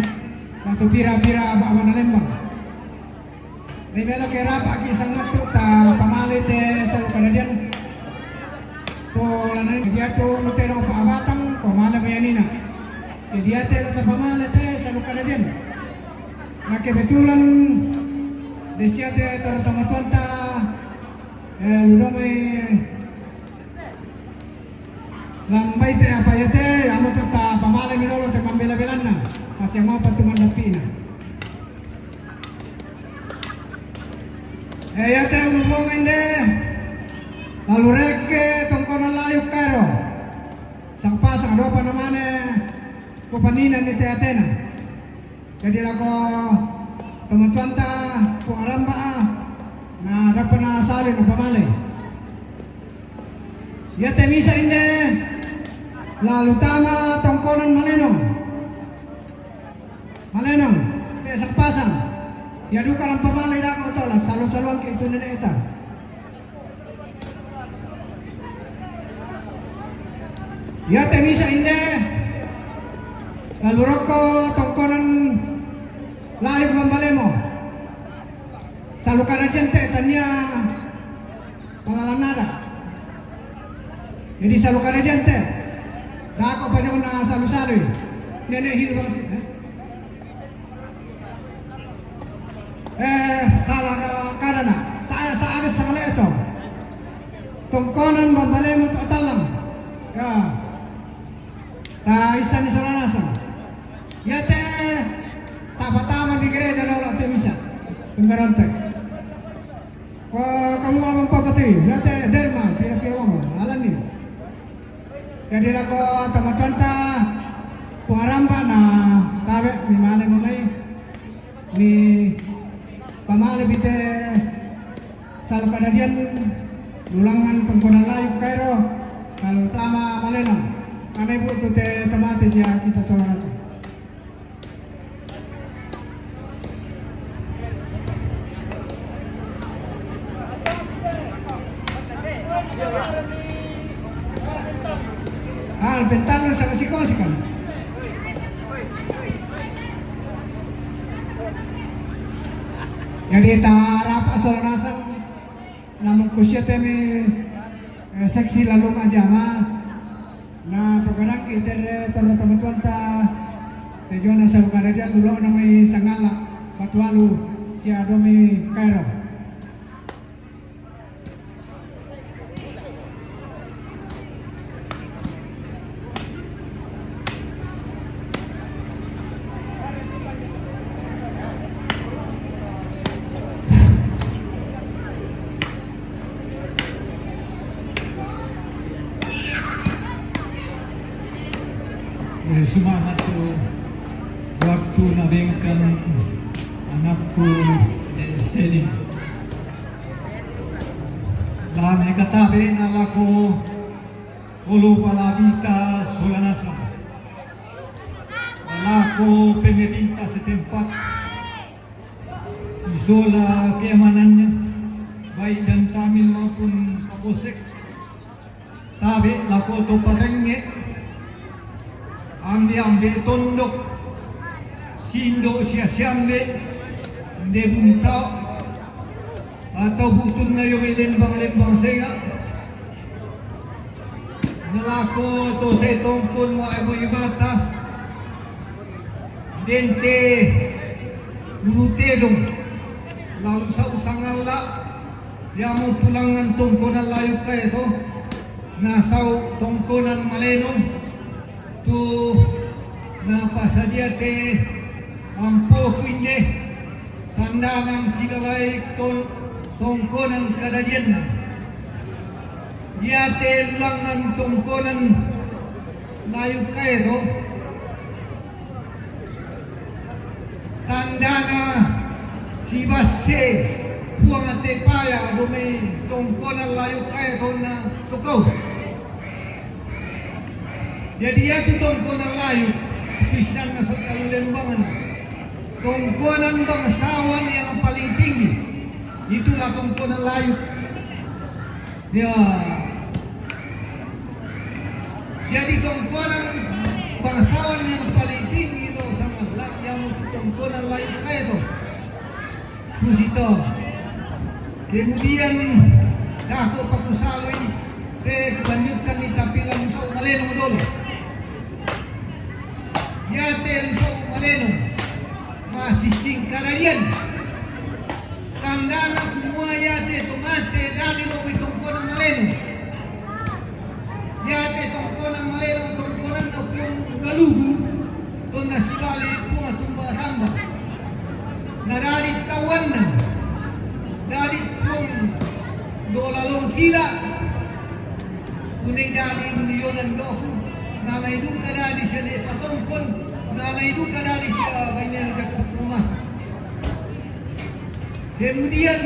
batu pira-pira ba'bana lembang. Ri melo ke rapa'ki sangattu ta pamale te salu kadajen. To lanai dia tu muteno pa abatang ko male meyanina. Jadi ate la tapamale te salu kadajen. Na kebetulan desi ate toro tomatuanta, eh, ludomai lambai te apa yate, amo to tapamale mi lolo te mambela-belanna. Masiamo pa tu mandapina. Eh, yate ulubonga inde, lalu rekke tongkona layu kaero. Sang pasang dopa namane, ko panina ni te atena. Jadi lako tomatuanta, ko aramba, na dapa na sale na pamale. Yate misa inde, lalu tama tongkonan malenong. Malenong, te sapasang. Ya duka lampa male dako to la salu-saluan ke itu nene eta. Yate misa inde, lalu rokko tongkonan layu bambalemo. Salu karajen te tania Palalanada. Jadi salu karajen te. Dako pajong na salu-salu. Nene hilu bangsi, eh? Eh, salah ka-, karana. Ta sa ada sangale to. Tongkonan bambalemo to Atallang. Ya. Ta isa ni sola nasang. Iate tapatama di gereja dolo te misa. Penggarontek. Ko kamu amang papa te, iate derma, pira-pira mama, alani. Jadi lako tomatuanta Puang Aramba na tabe mi male mamai. Ni pamale pite sala kadadian lulangan tongkonan layuk kairo, kalau tama malena. Ane bu tu te tamate sia kita coba raja. Ah, pental sa kasi ko sikan. Jadi ta rapa sola nasang, namun kusia temi, eh, seksi lalu majama. Na pokokna iter torro tomatuanta te jona salu kadadian lulo namai sangala batualu sia domi kairo. Eh, sumahat tu waktu nabengkan anakku, eh, Selim. Lame katabe na lako ulu palabita sola nasang. Lako pemerintah setempat. Sisola keamanannya, baik Danramil maupun Kapolsek, tabe lako to parengnge, ambe-ambe tondok, sindo sia siambe, nde buntao, atau butunna yo mai lembang-lembang senga, nalako to sai tongkon ma emo ibata, dente ulu tedong, lalu sau sangalla, yamo tulangan tongkonan layuk kae to, nasau tongkonan maleno, tu napasadia te ampoku inje, tandangan kilalai ton-, tongkonan kadadianna. Iate lulangan tongkonan layuk kae to, tandana sibasse Puang te paya domi tongkonan layuk kae tonna to kau. Jadi iatu tongkonan layuk, pissanna sottalu lembangna. Tongkonan bangsawan yang paling tinggi, itulah tongkonan layuk. Ya. Jadi tongkonan bangsawan yang paling tinggi to sangalla, yamo tongkonan layuk kae to. Susito. Kemudian, dako pakusalui, pe kulanjutkan ni tapi langsung maleno dolo. Iate langsung maleno. Masising kadadian. Tandana kumua iate to mate dadi lobi tongkonan maleno. Iate tongkonan maleno tongkonanna Puang Galugu, tonna sibali Puang Tumba Samba. Na dadi tauanna, dadi Puang Dola Longkila, kunei dadi nionan doku, na nai duka dadi sia ne patongkon, na nai duka dadi sia bainena jaksa penguasa. Kemudian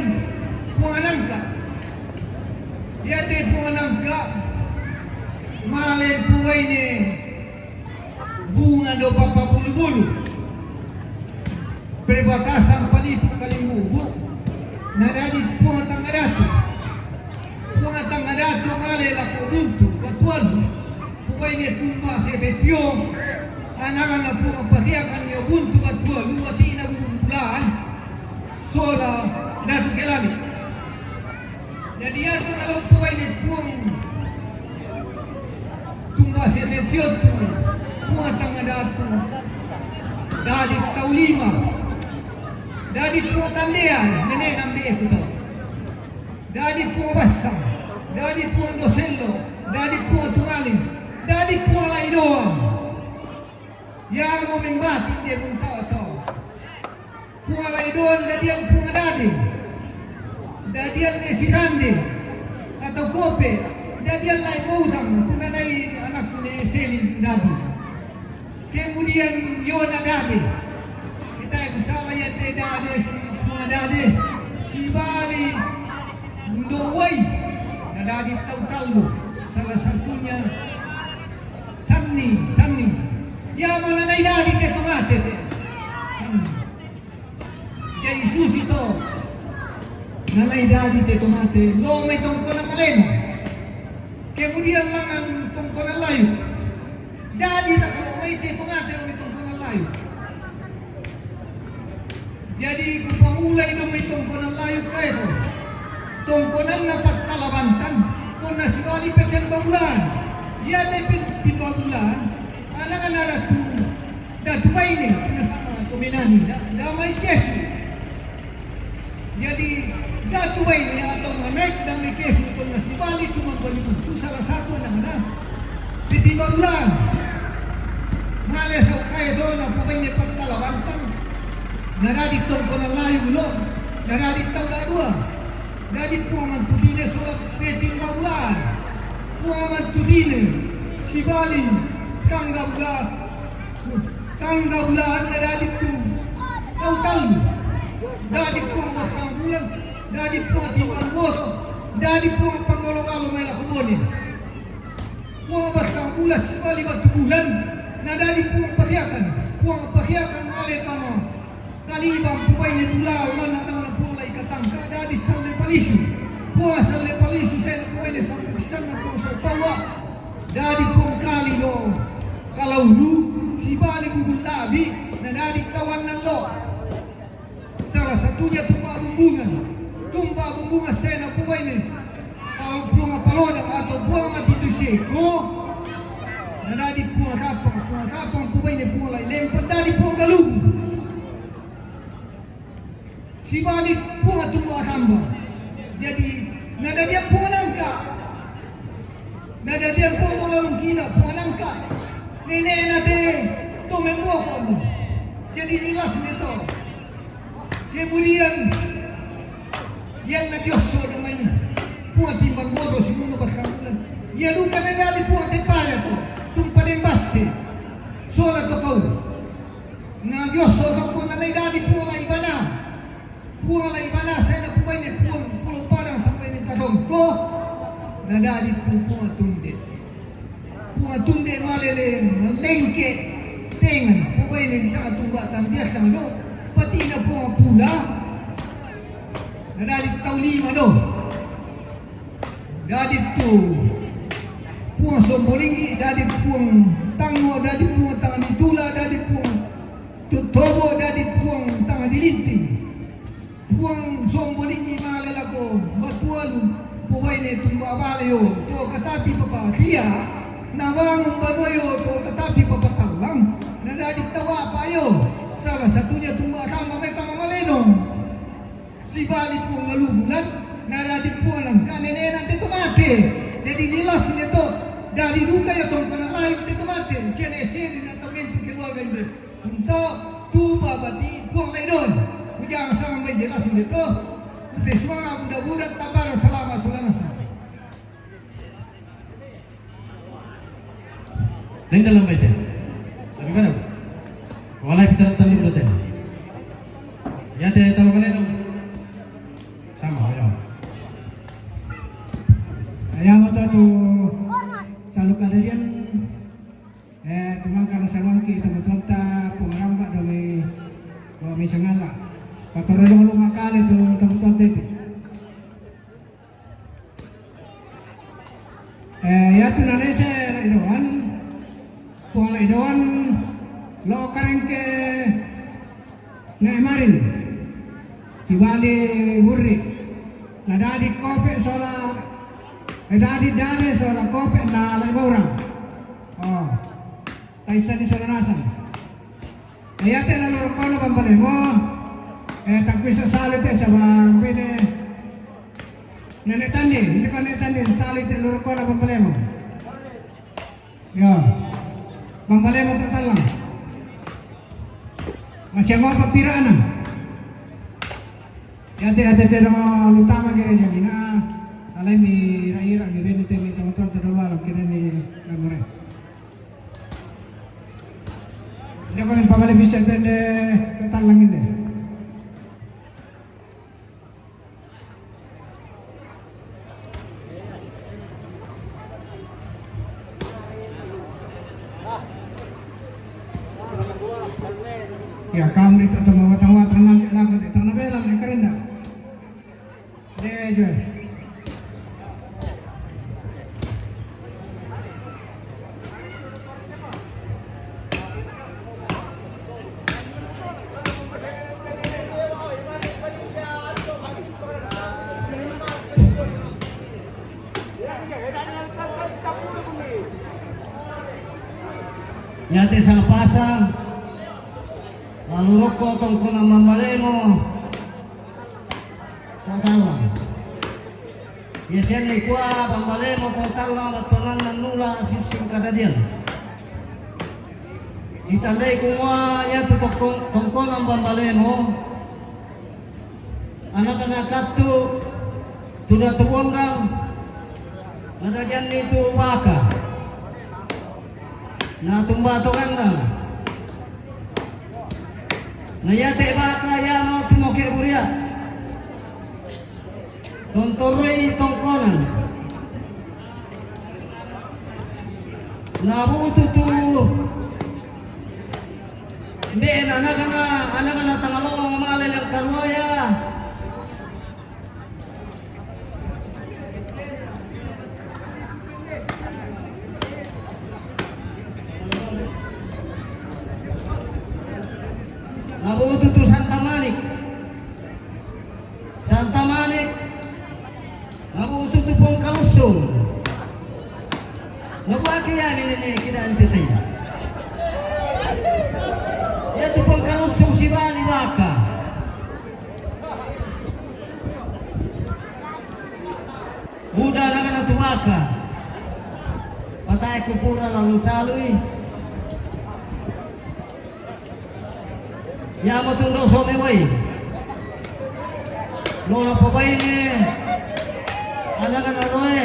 Puang Nangka. Iate Puang Nangka male Puang Waine Bunga do Papa Bulu-bulu. Perbatasan Palipu Kalimbubu. Na dadi Puang Tangga Datu. Puang Tangga Datu male lako Buntu Batualu. Puang Waine Tumba Setetio. Anakna Puang Pasiakan yo Buntu Batualu, atina Bubung Bulaan. Sola Datu Kelani. Jadi iate nalompo wae ni Puang Tumba Setetio tu Puang Tangga Datu. Dadi tau lima. Dadi Puang Tandean, nene nambe itu tau. Dadi Puang Bassang. Dadi Puang Dosello, dadi Puang Tumale, dadi Puang Laidoan. Ia mo membati de buntao to. Puang Laidoan dadian Puang Dade, dadian ne Sirande, atau kope, dadian Lai Moutang, tu na nai anakku ne Selin dadi. Kemudian Yona Dade. Kita yang salah ya te dade si Puang Dade. Si Bali Ndowai. Na dadi tau tallu. Salah satunya Sanni, Sanni. Ya mana nai dadi te tomate te. Sanni. Jadi susi to. Na nai dadi te tomate. Lo mai tongkona maleno. Kemudian langan tongkona layu. Dadi tak lo mai te tomate lo mai tongkona layu. Jadi ku pamulai do mai tongkona layu kae to. Tongkonanna Pattalabantan, tonna si Bali Petimbabulan. Ia te Petimbabulan, anak-anak ratu, datu baine, tonna sama to menani, da, damai kesu. Jadi, datu baine atau anak damai kesu, tonna si Bali tu mambali tu salah satu anak-anak. Petimbabulan. Male sau kae to na pubaine Pattalabantan. Na dadi tongkona layu lo. Na dadi tau dadua. Dadi Puang Mantutine sola Petimbabulan. Puang Mantutine. Si Bali. Tangga bula. Tangga bulan na dadi tu. Tau tallu. Dadi Puang Bassambulan. Dadi Puang Timbangoto. Dadi Puang Panggalo-galo mai lako Bone. Puang Bassambulan si Bali Batubulan, na dadi Puang Pahiakan, Puang Pahiakan male tama. Kalibang pubaine Bulalan, na dadi Puang Lai Katangka, dadi Salle Palisu. Puang Salle Palisu, sena pubaine Sampukisanna Puang Sopawa. Dadi Puang Kali lo. Kalaulu, si Bali Bubulabi, na dadi kawanna lo. Salah satunya Tumba Bumbungan. Tumba Bumbungan sena pubaine. Kalau Puang Palodang atau Puang Matituseko. Na dadi Puang Rapang, Puang Rapang pubaine Puang Lai Lempan, dadi Puang Galugu. Si Bali Puang Tumba Samba. Jadi, na dadi Puang Nangka. Na dadi Puang Tolong Kila, Puang Nangka. Nene na te to membuat. Jadi jelas ni to. Kemudian, yang na dioso dengan Puang Timbangoto si Puang Bassambulan. Ia duka na dadi Puang Tepaya to, Tumpa Dembase. Sola to kau. Na dioso to ko na dadi Puang Laibana. Puang Laibana sena pubaine Puang Pulo Padang sampai ni Tarongko. Na dadi tu Puang Tunde. Puang Tunde male le lengke tengan. Pubaine di sana tumba tan biasa do. Patina Puang Pula. Na dadi tau lima do. Dadi tu Puang Sombolinggi, dadi Puang Tango, dadi Puang Tangan Ditula, dadi Puang Tu-, Tobo, dadi Puang Tangan Dilinting. Puang Sombolinggi male lako Batualu, pubaine Tumba Bale yo, to katapi papatia, na bangun banua yo, to katapi papatallang, na dadi tau apa yo, salah satunya Tumba Samba meta mamalenong. Si Bali Puang Galubulan, na dadi Puang Nangka, nene na te tomate. Jadi jelas ni to, dadi duka ya tongkona lain te tomate. Sian ese ni na tamentu keluarga inde. Untuk tu babati Puang Laidon. Ujang sama mai jelas ni to. Te suang buda-buda tabara salama solana sa. Neng dalam baite. Lagi mana? Walai kita tali berarti. Ya te tahu mana dong? Sama ya. Ya mau tu salu kadarian. Eh, tumangka na sangangki teman-teman ta pengaramba dong wa misangala. Patorong lu makale tu teman-teman tete. Eh, ya tu na nese Laidoan, Puang Laidoan, lo karengke ne marin, si Bali Wurri, na dadi kope sola, eh, dadi dade sola kope na Laibaurang. Oh, taisa di sola nasang. Eh, ya te lalu rokono bambalemo, eh, tak bisa salu te sabang bene, Nene tandi, ini kan nene tandi, sali te lurukona Bambalemo. Ya. Bambalemo to tallang. Masih ngopo pirana. Iyate, iyate te no lutama gereja mina. Alai mi ira-ira mi bene te mi tama tuan te dolo alam kene ni namore. Dia ko mi pamale bisa tende to tallang inde. Ya, kami itu tama watang-watang nang lako te tang na belang ne karenda. De, jo. Iyate sanga pasa, lalu roko tongkona Bambalemo to tallang. Iya sian ni kua Bambalemo to tallang battuananna nula sissing kadadian. Ditandai kumua iyatu tongko-, tongkonan Bambalemo, anakna kattu tu Datu Bondang, nadadianni tu Baka. Na tumba to gandang. Na iyate Baka iyamo tu moke buria. Tontoroi tongkonan. Nabutu tu. Mbe anakna, anakna tangalolong male nang karuaya. Nabutu tu Santa Manik. Santa Manik. Nabutu tu Pongkalusung. Nabuaki ya nene kida N P T. Ya tu Pongkalusung si Bali Baka. Buda nagana tu Baka. Patae kupura lalu salui. Yamo tundoso mewai. Lola pobaine. Anagana roe.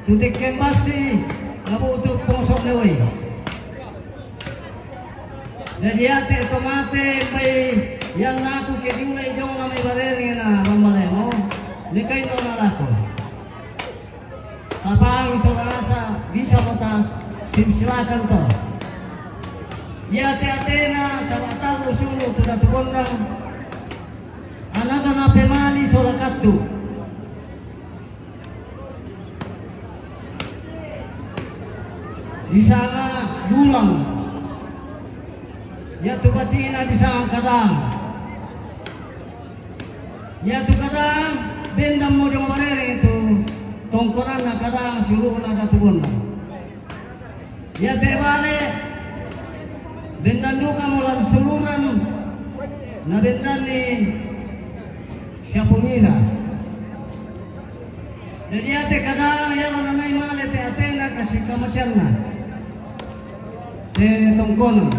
Tutekken basi. Nabutu pongso mewai. Jadi ate to mate bai yang aku ke diulai jong na mai barere na Bambalemo. Nekai no na lako. Tapang saudara sa bisa motas silsilakan to. Iyate atena sabatang usulu tu Datu Bondang. Anakna pemali sola kattu. Disanga dulang. Iyatu batina disanga kadang. Iyatu kadang bendan mo jong barere itu tongkonanna kadang sulu'na Datu Bondang. Iyate bale bendan duka mo lan suluran na bendan ni Siapongira. Jadi ate kadang yalo nanai male te atena kasi kamasianna. Te tongkonan.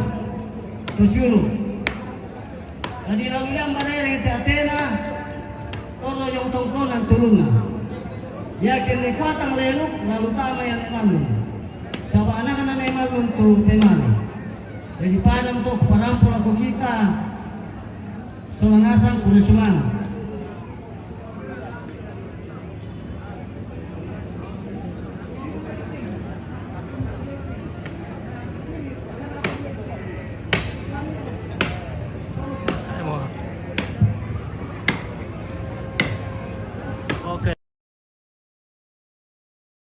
To siulu. Jadi lalu yang barere te atena. Toro yang tongkonan tulunna. Yakin ni kuatang leluk lalu tama yang emang. Saba anakna emang tu pemali. Jadi padang to parampo lako kita. Sola nasang kure sumanga.